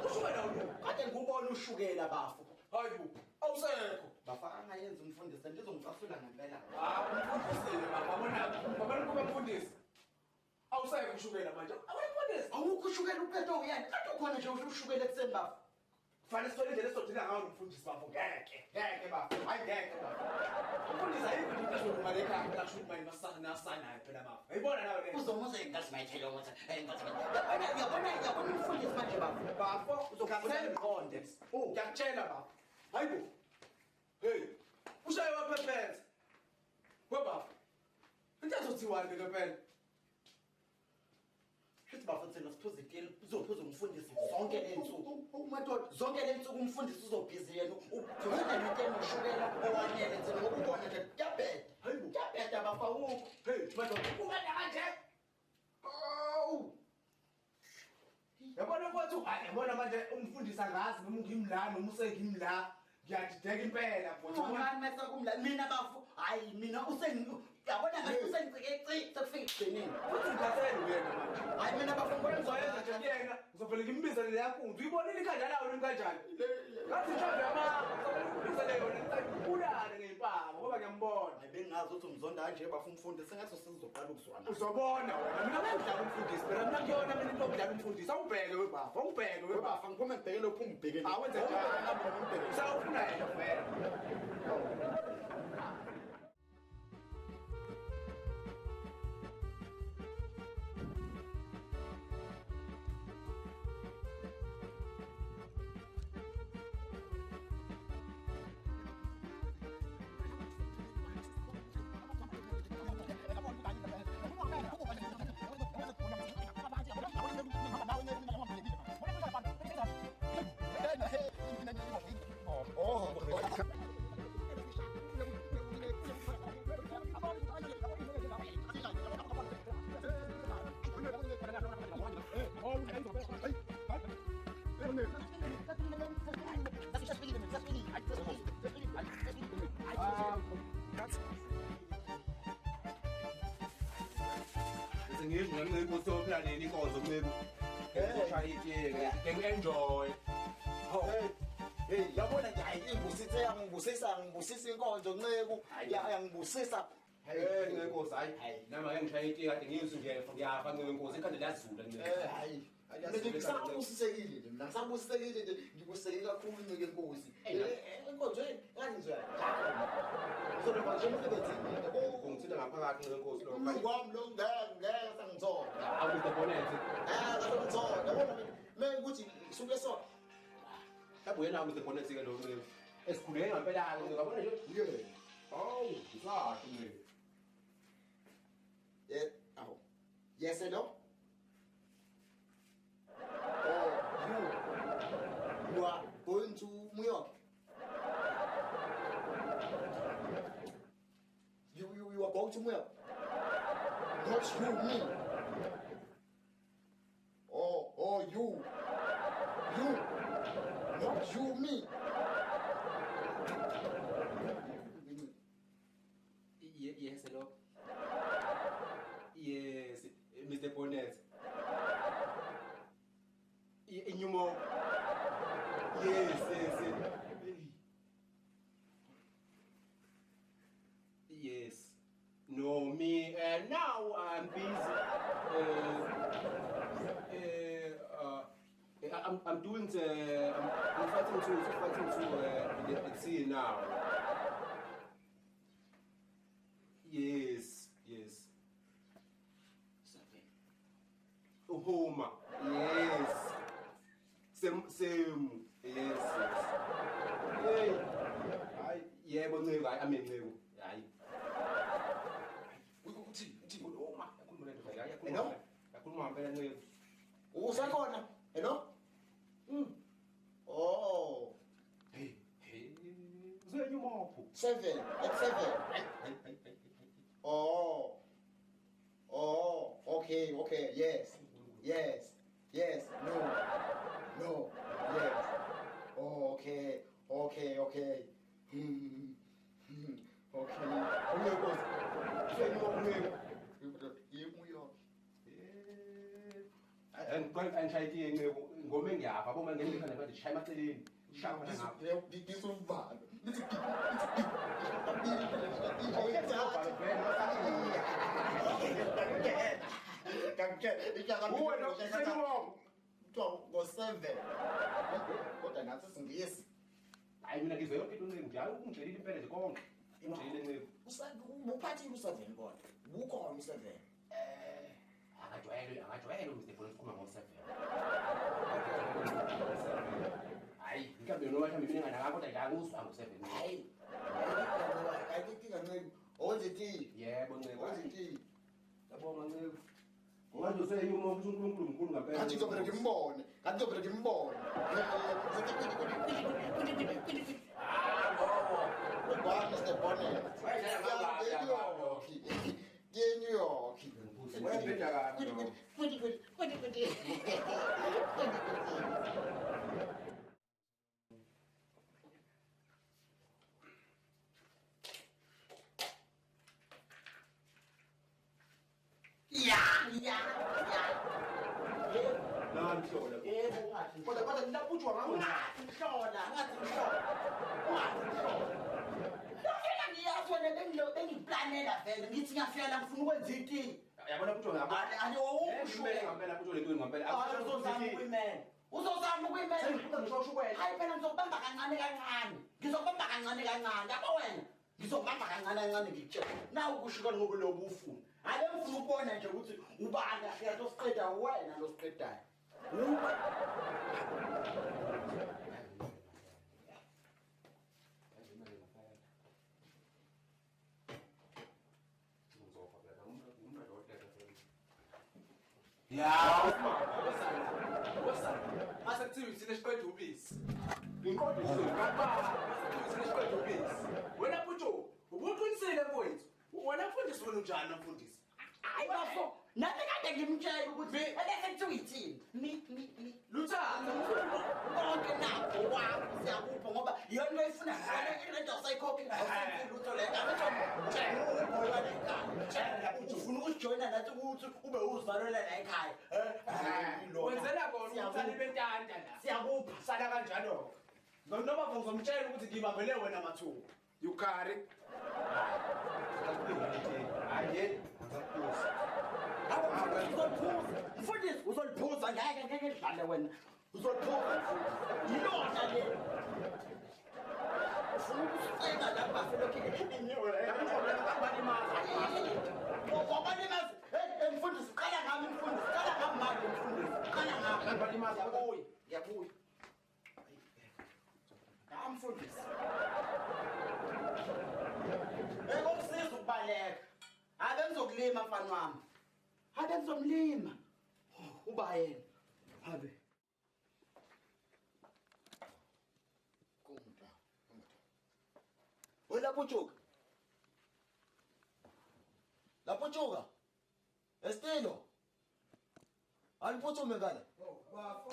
[SPEAKER 5] Ushukela ulo.
[SPEAKER 4] Kade ngubona ushukela bafo.
[SPEAKER 5] Hayibo, awusekho.
[SPEAKER 4] Bafo angayenza umfundisi ndizongicasula ngempela.
[SPEAKER 5] Ah, umfundisi baba bona, baba kuba umfundisi. Awusekho ushukela manje. Awumfundisi.
[SPEAKER 4] Awukho ushukela uqedwe uyani? Kade ukhona nje ushukela ekuseni bafo.
[SPEAKER 5] Kufanele sithole indlela esizogcina ngayo nomfundisi bafo. Ngeke, ngeke bafo. Hayi ngeke bafo. Umfundisi ayikho into ezolunga le ekhaya phela kusho ukuthi manje masanayo phela bafo. Ayibona nawe le.
[SPEAKER 4] Uzomuza ingazi mayithele ukuthi yabona yabona yabona umfundisi manje bafo.
[SPEAKER 5] Bafo uzokhathela ngiqonde. Ngiyakutshela bafo. Hayibo. Hey, ushaye waphephetha. We bafo. Into ezothiwani ke phela?
[SPEAKER 4] Shithi bafo thina siphuza itiye uzophuza umfundisi zonke ley'nsuku. Madoda zonke ley'nsuku umfundisi uzobhizi yena uthole nento enoshukela owanele thina ngoba ubona nje kuyabheda. Kuyabheda bafo awukho.
[SPEAKER 5] Hey, madoda ubanda kanje.
[SPEAKER 2] Awu.
[SPEAKER 5] Yabona mfowethu, hayi yabona manje umfundisi angazi noma ngimla noma usengimla. Ngiyadideka impela mfowethu.
[SPEAKER 4] Ungani mase kumla mina bafo. Hayi mina yabona ngathi usengicike ci sekufika ekugcineni.
[SPEAKER 5] Futhi ngikhathele uyena manje.
[SPEAKER 4] Hayi mina bafo ngibona
[SPEAKER 5] ngizoyenza nje kuyena. Ngizovele ngimbizele leya nkunzi. Uyibonile ikhanda lawo limi kanjani? Ngathi mhlawumbe amanga. Ngizovele ngimbizele yona ngicela ngey'mpama ngoba ngiyambona.
[SPEAKER 4] Hayi bengingazi ukuthi umzonda kanje bafo umfundisi sengathi sizoqala ukuzwana.
[SPEAKER 5] Uzobona wena. Mina ngidlala umfundisi phela mina kuyona mina into yokudlala umfundisi. Awubheke webafo, awubheke webafo.
[SPEAKER 2] Ngiphume ngibheke lokhu ungibheke.
[SPEAKER 5] Awenze njani? Usawufuna yena vele. Ngisho ngenxa yokulaleli inkonzo ncebo. Ngizoshaya itiye ke enjoy.
[SPEAKER 2] Hey, yabona nje hayi ingibusise yangibusisa ngibusisa inkonzo ncebo yangibusisa.
[SPEAKER 3] Hey ncenkosi hayi nami ake ngishaya itiye kade ngizwe nje ngiyafa ncenkosi ikhanda liyazula nje.
[SPEAKER 2] Hayi. Mina ngisabusisekile nje mina ngisabusisekile nje ngibusekile kakhulu nceke inkosi. Inkonzo ngathi ngizoya. Ngizolokhu nje emsebenzini
[SPEAKER 3] ungithinta ngaphakathi ncenkosi lo.
[SPEAKER 2] Umlungu wami lo ngeke sangithola.
[SPEAKER 3] Awude bonethe.
[SPEAKER 2] Ah sangithola. Yabona mina ukuthi suke so.
[SPEAKER 3] Yabo yena Mr. Bonethe ke lo ncebo. Esikhuleke ngempela ke ngiyabona nje.
[SPEAKER 2] Yebo.
[SPEAKER 3] Hawu, ngisasho ncebo.
[SPEAKER 2] Yeah, awu. Yes hello. Oh, you are going to New York. You are going to New York. Not you, me. Oh, you. You. Not you, me.
[SPEAKER 3] Yes, hello. Yes, Mr. Bonnet. Inyumo. Yes, yes. Yes. No, me now I'm busy. I'm doing the I'm fighting to the sea now. Yes, yes.
[SPEAKER 4] 7.
[SPEAKER 3] Homa. Yes. Same. Yes, yes. Hey. Hayi, yebo Nciko, hayi amen Nciko. Hayi. Uthi uma yakhuluma lento hayi yakhuluma. Yakhuluma ngempela Nciko.
[SPEAKER 2] Usakhona? Hello? Oh.
[SPEAKER 3] Hey, hey. Uzenye umopho.
[SPEAKER 2] 7 at 7. Oh. Oh, okay, okay. Yes. Yes. Yes. No. No. Yes. Oh, okay. Okay, okay. Okay.
[SPEAKER 3] Ngome ngiyapha boma ngendlela manje shaya emaceleni. Shaya ngapha.
[SPEAKER 2] Ngisuvalo. Ngo 7. Kodwa nathi singisi.
[SPEAKER 3] Hayi mina ngizwe yonke into Nciko nje ungitshelile impela nje konke. Ungitshelile Nciko.
[SPEAKER 4] Uphathile u7 kodwa. Ukhona u7.
[SPEAKER 3] Akajwayele Mr. Bonus ukukhuluma ngo7. Hayi, mhlawumbe noma mhlawumbe mina nganaka kodwa nje akuzwa ngo7.
[SPEAKER 2] Hayi. Ayinkinga Nciko. Owenze itiye.
[SPEAKER 3] Yebo Nciko.
[SPEAKER 2] Owenze itiye.
[SPEAKER 3] Yabonga Nciko. Ngoba useyi uma ukuthi uNkulunkulu mkhulu ngempela.
[SPEAKER 2] Ngathi ngizovele ngimbone. Ngathi ngizovele ngimbone.
[SPEAKER 3] Ah, ngowo.
[SPEAKER 2] Ubani Mr. Bonnet? New York.
[SPEAKER 3] Webheda kabi.
[SPEAKER 4] Kuti. Ya.
[SPEAKER 3] Namhlola.
[SPEAKER 4] Yebo ungathi.
[SPEAKER 3] Kodwa laputshwa ngakho.
[SPEAKER 4] Ungathi mhlola, ungathi mhlola. Lokho ngiyazi wena bengiplanela vele ngithi ngiyafika la ngifuna ukwenza itiye.
[SPEAKER 3] Yabona putshwa ngapha.
[SPEAKER 4] Ani owusho
[SPEAKER 3] ngempela putshwa lento ngempela.
[SPEAKER 4] Uzozama ukuyimela. Uzozama ukuyimela.
[SPEAKER 3] Sengifuna ngisho ushukela.
[SPEAKER 4] Hayi phela ngizokubamba kancane kancane. Ngizokubamba kancane kancane. Yabo wena. Ngizokubamba kancane kancane ngikutshela. Nawu kushukela ngoba lobu ufuna. Ake ngifuna ukubona nje ukuthi ubani kahle losiqeda wena losiqedayo. Uba
[SPEAKER 5] Ya, wosana. Mase kuthiwa thina siqeda ubisi. Ngiqonde nje baba, mase kuthiwa thina siqeda ubisi. Wena Putsho, ubuqinisile mfowethu. Wena mfundisi wena unjani mfundisi?
[SPEAKER 4] Hayi bafo, nami kade ngimtshela ukuthi ebese kuthiwa ithini. Mi
[SPEAKER 5] Luthando
[SPEAKER 4] konke nakho kwakho siyakupha ngoba iyona into oyifuna irent awusayikhokhi awusenzi lutho le ufuna ukusijoyina nathi ukuthi ube uzivalela la ekhaya.
[SPEAKER 5] Wenzela kona ukuthi bentanta la.
[SPEAKER 4] Siyakupha
[SPEAKER 5] sala kanjalo. Noma ngizomtshela ukuthi ngibambele wena mathuba. You carry.
[SPEAKER 3] Hayi, ngizakuphuza.
[SPEAKER 4] Uzoliphuza. Mfundisi uzoliphuza ngeke ngeke ngidlale wena. Uzoliphuza mfundisi. Yilona le. Ufuna ukusicela lapha selokhu Ngobalimaza. Hey mfundisi qala ngami mfundisi qala ngami manje mfundisi. Qala ngami.
[SPEAKER 3] Ngibalimaza
[SPEAKER 4] Ngiyabuya. Ngiyabuya. Mfundisi. Ekokusiza ukubaleka. Ake ngizokulima mfana wami. Ake ngizomlima. Uba yena. Habe.
[SPEAKER 2] Kumda. Wena Putshuka. La Putshuka. Estilo. Aliphuthume ngale.
[SPEAKER 5] Oh, bafo.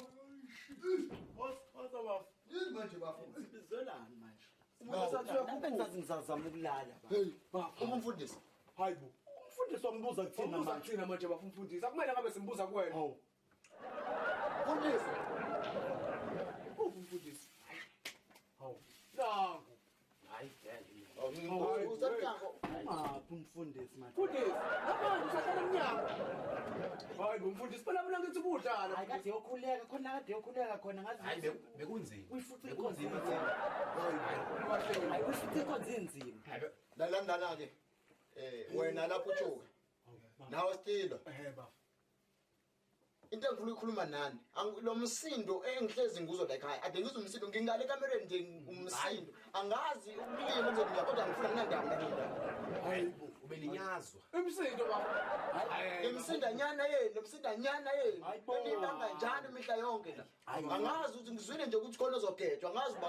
[SPEAKER 5] What's up?
[SPEAKER 2] Yini manje bafo?
[SPEAKER 4] Sibizelani manje? Lapha ngizazama ukulala
[SPEAKER 2] baba. Hey, bafo umfundisi.
[SPEAKER 5] Hayibo.
[SPEAKER 4] Umfundisi wambuza kuthina manje.
[SPEAKER 5] Umbuza kuthina manje bafo umfundisi. Akumele ngabe simbuza kuwena.
[SPEAKER 4] Hawu.
[SPEAKER 2] Mfundisi.
[SPEAKER 5] Umfundisi. Hawu. Nangu.
[SPEAKER 3] Hayi vele.
[SPEAKER 2] Usemnyango.
[SPEAKER 4] Uphi umfundisi manje?
[SPEAKER 5] Mfundisi, namanje usahlala emnyango. Hayi bo mfundisi, phela mina ngithi kudlala.
[SPEAKER 4] Hayi kade yokhuleka khona, kade yokhuleka khona ngazi.
[SPEAKER 3] Hayi bekunzima.
[SPEAKER 4] Uyifuca
[SPEAKER 3] Bekunzima.
[SPEAKER 4] inkonzo. Hayi uyifuca inkonzo inzima.
[SPEAKER 2] Lalandana ke. Wena lapho utshuka. Nawe Stilo.
[SPEAKER 5] Baba.
[SPEAKER 2] Into engifuna ukukhuluma nani, lo msindo engihlezi nguzwa la ekhaya, ade ngizwe umsindo ngingale ekamereni nje umsindo. Angazi ukulima nje mina kodwa ngifuna nginandaba nalento.
[SPEAKER 5] Hayi bo.
[SPEAKER 3] Ubelinyazwa.
[SPEAKER 5] Imsindo baba.
[SPEAKER 2] Imsindanyana yenu, imsindanyana yenu.
[SPEAKER 4] Hayi bo.
[SPEAKER 2] Enibanga njalo imihla yonke la. Angazi ukuthi ngizwile nje ukuthi khona ozogejwa, angazi ba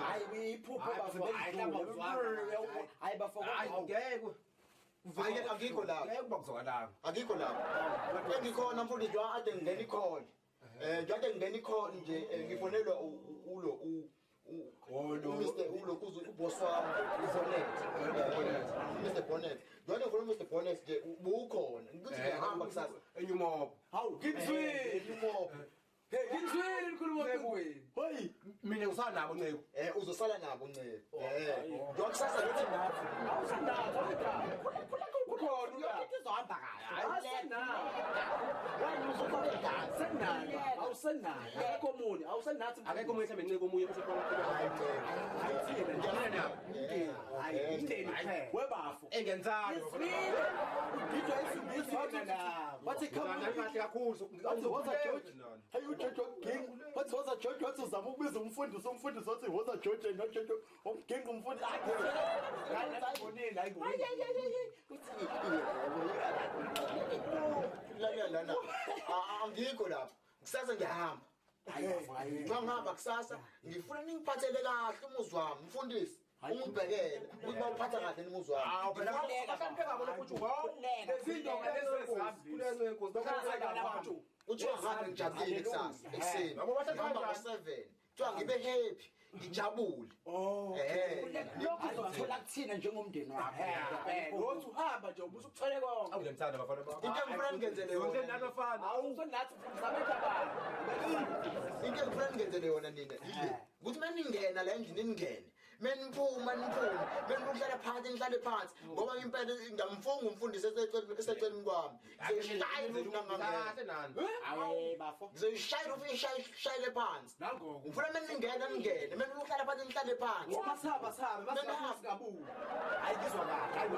[SPEAKER 4] Hayi iphupho
[SPEAKER 3] Hayi,
[SPEAKER 4] bafo.
[SPEAKER 3] hayi, mhlawumbe awuzwanga.
[SPEAKER 4] Hayi bafo.
[SPEAKER 3] Hayi ngeke.
[SPEAKER 2] Hayi akikho lapho.
[SPEAKER 3] Ngeke kuba kuzokalanga.
[SPEAKER 2] Akikho lapho. Engikhona mfundisi nje ade ngingena ikhona. Nje ade ngingena ikhona nje ngifonelwa ulo
[SPEAKER 3] Olo.
[SPEAKER 2] Mr. ulo kuzo uboss wami uBonnet.
[SPEAKER 3] Bonnet.
[SPEAKER 2] Mr. Bonnet. Nje ngifuna Mr. Bonnet nje ubukhona. Ngithi ngiyahamba kusasa.
[SPEAKER 3] Enyumopo.
[SPEAKER 4] Hawu
[SPEAKER 5] Ngizwile.
[SPEAKER 2] Enyumopo.
[SPEAKER 5] Hey, ngizwile likhuluma ocingweni.
[SPEAKER 4] Hey.
[SPEAKER 3] Mina ngisanabo Nceko.
[SPEAKER 2] Uzosala nabo Nceko. Nje kusasa ngithi nathi.
[SPEAKER 5] Awusendawo, awusendawo. Ukhona ula.
[SPEAKER 4] Yonke izohamba kahle.
[SPEAKER 5] Awusendawo.
[SPEAKER 4] Wena uzofaka igazi.
[SPEAKER 5] Awusenayo. Awusenayo. Akekho omunye, awusenathi.
[SPEAKER 3] Akekho omunye mhlawumbe Nceko omunye
[SPEAKER 2] Hayi Nceko.
[SPEAKER 5] Hayi thina nje.
[SPEAKER 3] Mina nabo.
[SPEAKER 5] Hayi umndeni kuphela. Webafo.
[SPEAKER 3] Engenzani.
[SPEAKER 4] Izwile. Udidwa isingisi wathi come
[SPEAKER 3] Ngizana kahle kakhulu.
[SPEAKER 4] Wathi woza George. Hayi uJojo king. Wathi woza George, wathi uzama ukubiza umfundisi, umfundisi wathi woza George no George. Umginqa umfundisi.
[SPEAKER 5] Hayi ngibonile, hayi
[SPEAKER 4] Hayi
[SPEAKER 5] ngibonile.
[SPEAKER 4] hayi hayi. Uthi
[SPEAKER 2] Lalela lana. Angikho lapho. Kusasa ngiyahamba.
[SPEAKER 4] hayi bafo hayi.
[SPEAKER 2] Ngihamba kusasa ngifuna ningiphathele kahle umuzi wami mfundisi. Ungibhekele ukuthi bawuphatha kahle umuzi wami.
[SPEAKER 3] Hawu phela bahlonipheka bona futhi wow.
[SPEAKER 5] Lezindonga lezi ezihambile.
[SPEAKER 3] Kule Nceko.
[SPEAKER 2] Kuthiwa ngabe ngijabulile kusasa ekuseni.
[SPEAKER 3] Yabo bahlala
[SPEAKER 2] Ngihamba
[SPEAKER 3] kanjani?
[SPEAKER 2] ngo-7. Kuthiwa ngibe happy, ngijabule.
[SPEAKER 4] Lokho uzothola kuthina njengomndeni wakho.
[SPEAKER 5] Wothi uhamba nje ubusukuthole konke.
[SPEAKER 3] Awu ngiyamthanda bafana bami.
[SPEAKER 2] Into engifuna ningenzele
[SPEAKER 3] Yonke
[SPEAKER 2] yona.
[SPEAKER 3] nani bafana.
[SPEAKER 5] Awusenathi mfundisi abethu abantu.
[SPEAKER 2] Into engifuna ningenzele yona nina ile. Ukuthi maningena la endlini ningene. Meniphuma niphume, menihlala phansi nihlale phansi ngoba impela ngiyamfunga umfundisi eseceleni kwami. Ngizoyishaya irufu nangangena.
[SPEAKER 3] Kahle nani.
[SPEAKER 4] Awe bafo.
[SPEAKER 2] Ngizoyishaya irufu ishayele phansi.
[SPEAKER 5] Nangoko.
[SPEAKER 2] Ngifuna meningena ningene, menihlala phansi nihlale phansi.
[SPEAKER 5] Masihamba sihambe, masihamba singabuyi.
[SPEAKER 4] Hayi ngizwa kahle.
[SPEAKER 2] Hayi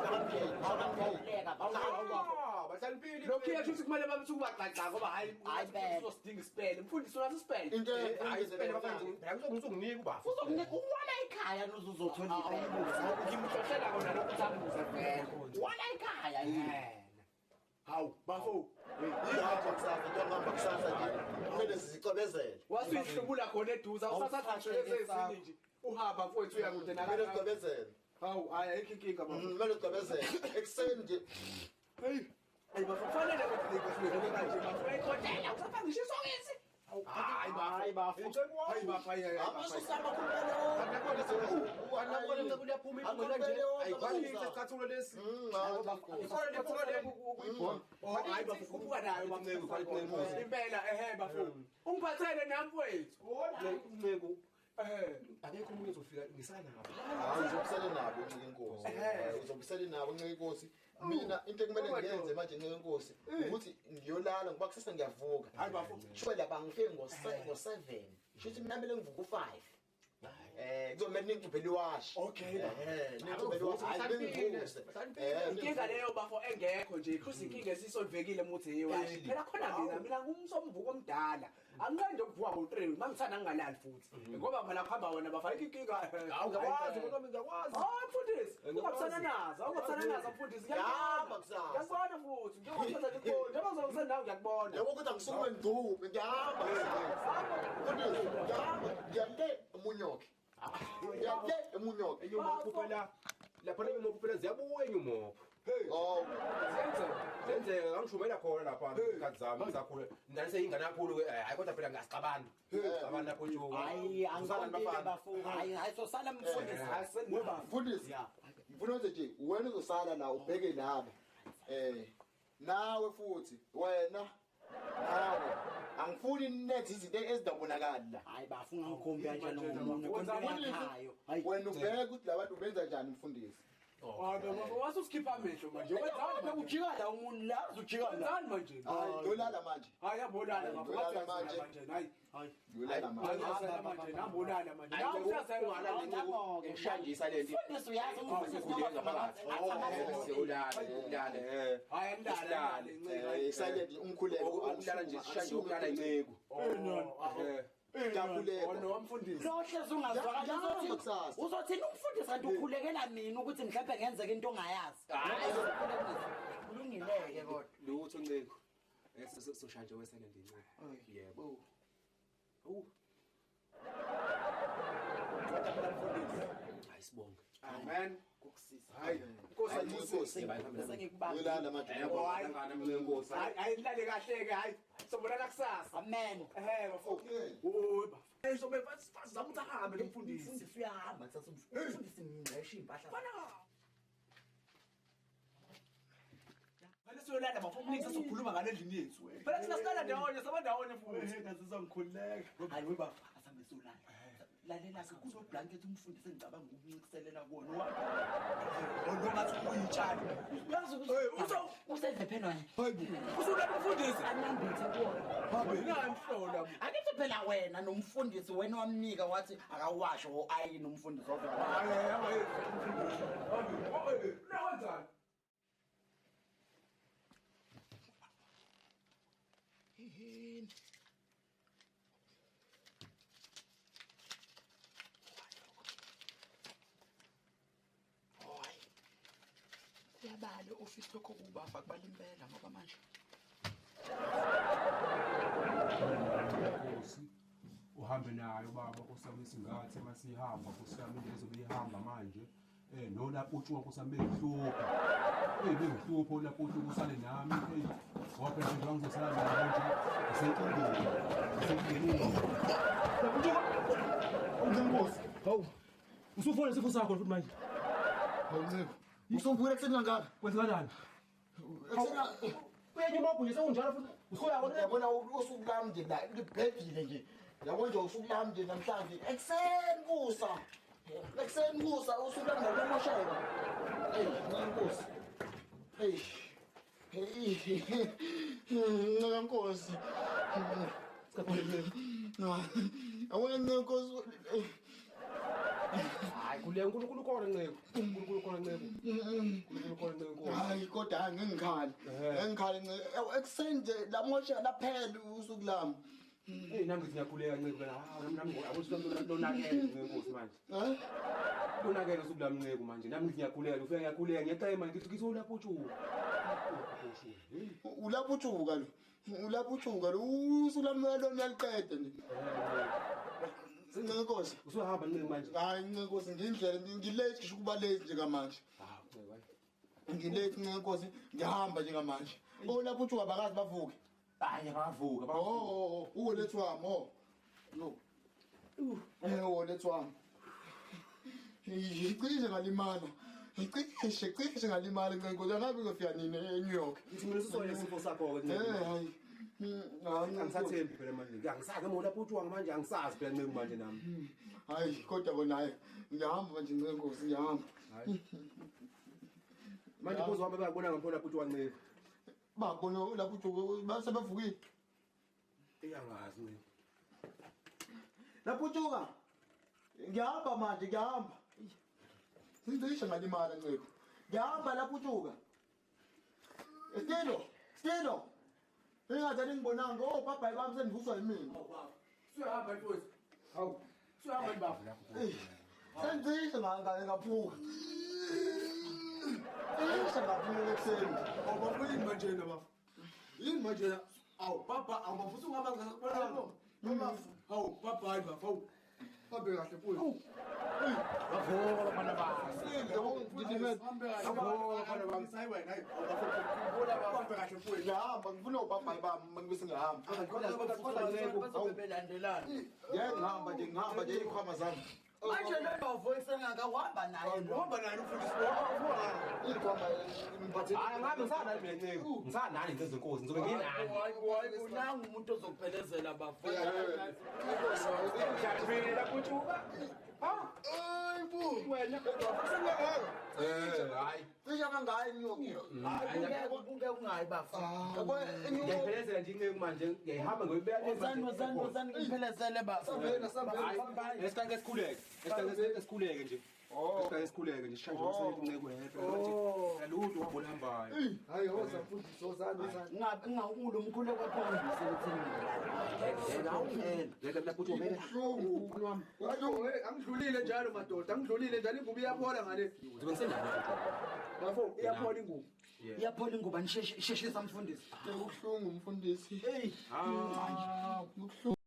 [SPEAKER 4] Khululeka bafo.
[SPEAKER 3] Ah, bahlaniphile.
[SPEAKER 5] Lokhu yethu ukuthi kumele babe ukubagxagxa ngoba hayi
[SPEAKER 4] Hayi, bebe.
[SPEAKER 5] uzosidinga isipele. Mfundisi unaso isipele.
[SPEAKER 2] Into engifuna
[SPEAKER 3] Hayi
[SPEAKER 2] ningenzele
[SPEAKER 3] phela bafana.
[SPEAKER 2] yona.
[SPEAKER 3] Phela kuzokunika ubafo.
[SPEAKER 4] Uzokunika uwala ekhaya uzothola ipela.
[SPEAKER 5] Ngimhlohlela kona lokhu sambuze vele.
[SPEAKER 4] Wala ekhaya yini?
[SPEAKER 5] Hawu, bafo.
[SPEAKER 2] Ngihamba kusasa, into ngihamba kusasa nje. Kumele sizicwebezele.
[SPEAKER 5] Wasuyihlubula khona eduze, awusathatha ngisho lezi ezinye nje. Uhamba mfowethu uya kude
[SPEAKER 2] Kumele
[SPEAKER 5] nakangaka.
[SPEAKER 2] sicwebezele.
[SPEAKER 5] Hawu, hayi ayikho inkinga bafo.
[SPEAKER 2] Kumele sicwebezele. Ekuseni nje
[SPEAKER 5] Hey. Hayi bafo, kufanele ukuthi ngikho kanje bafo. Uyayikhothela, usapha ngisho isokisi.
[SPEAKER 3] Hayi bafo.
[SPEAKER 4] Hayi bafo.
[SPEAKER 5] Hayi bafo, hayi hayi. bafo.
[SPEAKER 2] amasosama khulumele
[SPEAKER 3] Nakona Nceko uyaphuma iphunga kanje. Ayikhona isicathulo lesi. Ikhona lephunga leli.
[SPEAKER 5] Oh, hayi bafo, khuphuka nayo
[SPEAKER 3] Nceko, khona
[SPEAKER 5] bafo. Impela ehe bafo. Ungiphathele nami mfowethu.
[SPEAKER 3] Nceko.
[SPEAKER 5] Eh.
[SPEAKER 3] Akekho umuntu ozofika ngisanabo.
[SPEAKER 2] Hayi uzobusele nabo Nceke inkosi. Uzobusele nabo Nceke inkosi. Mina into ekumele ngiyenze manje Nceke inkosi ukuthi ngiyolala ngoba kusasa ngiyavuka.
[SPEAKER 5] Hayi bafo.
[SPEAKER 2] Sho lapha ngifike ngo-7. Shuthi mina kumele ngivuke u-5. Kuzomele ningicubhele iwashi.
[SPEAKER 5] Okay bafo.
[SPEAKER 2] Ningicubhele iwashi. Hayi bengivuse.
[SPEAKER 5] Inkinga leyo bafo engekho nje ikhusi inkinga esisolvekile muthi yewashi. Phela khona mina ngumsomvuko omdala. Angiqali nje ukuvuka ngo3 mangithanda ngingalali futhi. Ngoba mina kuhamba wena bafo ayikho inkinga.
[SPEAKER 3] Hawu ngiyakwazi ngoba ngiyakwazi.
[SPEAKER 5] Hayi mfundisi, ungabusana nazo, ungabusana nazo mfundisi.
[SPEAKER 2] Ngiyahamba kusasa.
[SPEAKER 5] Ngiyakubona futhi. Njengoba nje ngikubona, njengoba ngizokusenawe ngiyakubona.
[SPEAKER 2] Yabo ukuthi angisukume ngidube ngiyahamba kusasa. Mfundisi ngiyahamba ngiyamke emunyoke. Ngiyamke emunyoke.
[SPEAKER 3] Enyumopho phela. Lapha enyumopho phela ziyabuya enyumopho.
[SPEAKER 2] Oh,
[SPEAKER 3] Zenzeka ngangishumela khona lapha ngikhathi zami ngisakhula. Ndalise ingane kakhulu ke hayi kodwa phela ngasixabani. Xabani lapho nje.
[SPEAKER 4] Hayi angiqondile bafo. Hayi hayi sosala mfundisi.
[SPEAKER 5] Webafo.
[SPEAKER 2] mfundisi. Ngifuna ukuthi nje wena uzosala la ubheke laba. Nawe futhi wena nawe angifuni nilethe izinto ezidabonakali la.
[SPEAKER 4] Hayi bafo ungangikhombi kanjalo ngomunwe konke yakhayo. Hayi
[SPEAKER 2] Wena ubheke ukuthi labantu benza njani mfundisi.
[SPEAKER 5] Wasusikhipha amehlo manje. Wenzani
[SPEAKER 4] ujika la umuntu la uzujika la.
[SPEAKER 5] Wenzani manje?
[SPEAKER 2] Hayi ngiyolala manje.
[SPEAKER 5] Hayi yabonana bafo.
[SPEAKER 2] Ngiyolala manje.
[SPEAKER 5] Hayi. Hayi.
[SPEAKER 2] Ngiyolala manje.
[SPEAKER 5] Manje nambonana manje.
[SPEAKER 3] Ngishanjisa lento.
[SPEAKER 4] Mfundisi uyazi umfundisi
[SPEAKER 3] ngaphakathi. Sewulala, ulale.
[SPEAKER 5] Hayi ndala.
[SPEAKER 2] Silent umkhuleko.
[SPEAKER 3] Ukulala nje sishanje ukulala inceku.
[SPEAKER 5] Oh mfundisi.
[SPEAKER 4] Lo hlezi ungazwakala uzothini umfundisi kanti ukhulekela mina ukuthi mhlawumbe ngenzeka into ongayazi. Kulungileke kodwa.
[SPEAKER 3] Lutho nceku. Soshanje wesilent inceku. Yebo. Awu. Hayi sibonge.
[SPEAKER 5] Amen.
[SPEAKER 4] Kukusisa.
[SPEAKER 2] Hayi Nkosi ayibusise.
[SPEAKER 4] Bese ngikubamba.
[SPEAKER 2] Ngiyolala manje.
[SPEAKER 3] Nkosi.
[SPEAKER 5] Hayi nilale kahle ke hayi. Sobonana kusasa.
[SPEAKER 4] Amen.
[SPEAKER 5] Bafo. Oy bafo. Sobe zama ukuthi ahambe lo mfundisi.
[SPEAKER 4] Umfundisi uyahamba kusasa umfundisi ngqesha impahla.
[SPEAKER 5] Vele siyolala bafo umniki sazokhuluma ngale ndlini yethu. Phela thina silala ndawonye sabandawonye futhi.
[SPEAKER 4] Ngazizwa ngikhululeka. Hayi we bafo asambe siyolala. Lalela ke kuno blanket umfundisi engicabanga ukuncikiselela kuwona.
[SPEAKER 5] Lo ngathi uyitshani.
[SPEAKER 4] Uyazi ukuthi usenze phela wena.
[SPEAKER 5] Hayibo. Usulapha umfundisi.
[SPEAKER 4] Anambithe kuwona.
[SPEAKER 5] Habe ngamhlola.
[SPEAKER 4] Akithi phela wena nomfundisi wena wamnika wathi akawasho ayini umfundisi wavela.
[SPEAKER 5] Hayi hayi. Hayi. La wenzani?
[SPEAKER 2] Yini?
[SPEAKER 4] Kuyabala office lokho kubafa kubala impela ngoba manje
[SPEAKER 3] Nkosi uhambe nayo baba Nkosi isingathi masihamba Nkosi yami into ezobe ihamba manje no lapho utshuka Nkosi yami bengihlupha bengihlupha lapho utshuka usale nami ngoba phela nje ngizosala nawe nje ngisenkingeni lapho utshuka
[SPEAKER 2] Nkosi.
[SPEAKER 3] Hawu usufona isifo sakho futhi manje.
[SPEAKER 2] Hawu Ncebo. Usuvukile ekuseni kangaka?
[SPEAKER 3] Kwenzakalani?
[SPEAKER 2] Ekuseni
[SPEAKER 3] uyenyuma nje sekunjalo futhi usuya
[SPEAKER 2] yabona usuku lami nje la libhedile nje. Yabo nje usuku lami nje namhlanje ekuseni kusa. Ekuseni kusa usuku lami ngalomosheka. Hey, Nkosi. Hey. Hey. Nkosi. Awena Nkosi.
[SPEAKER 3] Hayi kule uNkulunkulu ukhona Ncebo. uNkulunkulu ukhona Ncebo. uNkulunkulu ukhona Ncebo.
[SPEAKER 2] Hayi kodwa ngingikhali. Ngikhali Ncebo. Ekuseni nje lamosha laphela usuku lami.
[SPEAKER 3] Hey nami ngithi ngiyakhuleka Ncebo kana. Hawu nami akuthi lonakele Nkosi manje.
[SPEAKER 2] Eh?
[SPEAKER 3] Lonakele usuku lami Ncebo manje. Nami ngithi ngiyakhuleka, ufika ngiyakhuleka ngiyacema ngithi ngithi ulapho utshuka.
[SPEAKER 2] Ulapho utshuka lo. Ulapho utshuka lo. Usuku lami lona liqede nje. Nkosi.
[SPEAKER 3] Usuhamba Ncebo manje.
[SPEAKER 2] Hayi Nkosi ngindlela ngilate ngisho ukuba late nje kamanje.
[SPEAKER 3] Hawu Ncebo hayi.
[SPEAKER 2] Ngilate Nkosi ngihamba nje kamanje. Oh lapho utshuka bakazi bavuke.
[SPEAKER 3] Hayi bavuka.
[SPEAKER 2] Oh ulethu wami oh. No. Ulethu wami. Ngicishe ngalimala. Ngicishe ngalimala Nkosi angabe ngizofika nini eNew York.
[SPEAKER 3] Ngithi mina usuzole isifo sakho ke Ncebo.
[SPEAKER 2] Eh hayi.
[SPEAKER 3] Angisathembi phela manje. Angisazi uma ulapho utshuka manje angisazi phela Ncebo manje nami.
[SPEAKER 2] Hayi kodwa kona hayi ngihamba manje Nkosi ngihamba.
[SPEAKER 3] Hayi. Manje bozo wami bayabona ngapho lapho utshuka Ncebo.
[SPEAKER 2] Babona lapho utshuka base bavukile.
[SPEAKER 3] Iyangazi Ncebo.
[SPEAKER 2] Lapho utshuka ngihamba manje ngihamba. Sincishe ngalimala Ncebo. Ngihamba lapho utshuka. Stilo, Stilo. Ingathi ngibonanga oh baba bami sendivuswa yimina.
[SPEAKER 5] Suyahamba mfowethu.
[SPEAKER 3] Hawu.
[SPEAKER 5] Suyahamba baba.
[SPEAKER 2] Sencishe ngaphuka. Cishe ngaphuka ekuseni.
[SPEAKER 5] Awu yini manje na baba? Yini manje na? Awu baba awufuthi ungaba ngakubona. Baba hawu baba hayi baba. Hawu. Babe kahle mfowethu.
[SPEAKER 3] Bavuka bafana bami.
[SPEAKER 5] Babe kahle mfowethu.
[SPEAKER 2] Ngihamba ngifuna ubaba bami ngibese ngihamba.
[SPEAKER 4] Bazobe belandelana.
[SPEAKER 2] Ngiyahamba nje ngihamba nje ikhwama zami.
[SPEAKER 4] Manje lo bafo esengaka uhamba naye lo.
[SPEAKER 5] Uhamba naye umfundisi.
[SPEAKER 2] Ikhwama ngiphathe.
[SPEAKER 3] Hayi ngabe ngisanani mina Ncebo. Ngisanani nje zenkosi ngizobe nginani.
[SPEAKER 4] Hayi unanga umuntu ozokuphelezela bafo.
[SPEAKER 3] Ngiyaqhela kutshuka.
[SPEAKER 2] Hayi bo.
[SPEAKER 5] Wena
[SPEAKER 2] Sekungaka.
[SPEAKER 3] Hayi.
[SPEAKER 2] Cisha kangaka eNew York.
[SPEAKER 4] Hayi kungeke ungayi bafo.
[SPEAKER 2] Yabo eNew York.
[SPEAKER 3] Ngiyayiphelezela nje inceku manje ngiyayihamba ngoyibeka le
[SPEAKER 4] Wozani wozani wozani ngiphelezele bafo.
[SPEAKER 2] Sambeni sambeni.
[SPEAKER 3] Esikake esikhuleke. Esikake esikhuleke nje. Esikake esikhuleke nje sishanje ukuthi inceku yedwa manje. Lutho uhambo oluhambayo.
[SPEAKER 2] Hayi hoza mfundisi hozani hozani.
[SPEAKER 4] Ngabe ngawulo umkhuleko wakho ngibisele ekutheni. Awungena.
[SPEAKER 3] Ngeke lapho uthi umele.
[SPEAKER 2] Kubuhlungu.
[SPEAKER 3] Wami.
[SPEAKER 5] Hayi angidlulile njalo madoda, angidlulile njalo ingubo iyaphola ngale.
[SPEAKER 3] Ngizobe ngisendawo.
[SPEAKER 5] Bafo iyaphola ingubo.
[SPEAKER 4] Iyaphola ingubo nisheshisa mfundisi.
[SPEAKER 2] Kubuhlungu mfundisi.
[SPEAKER 4] Hey.
[SPEAKER 3] Ah.
[SPEAKER 2] Kubuhlungu.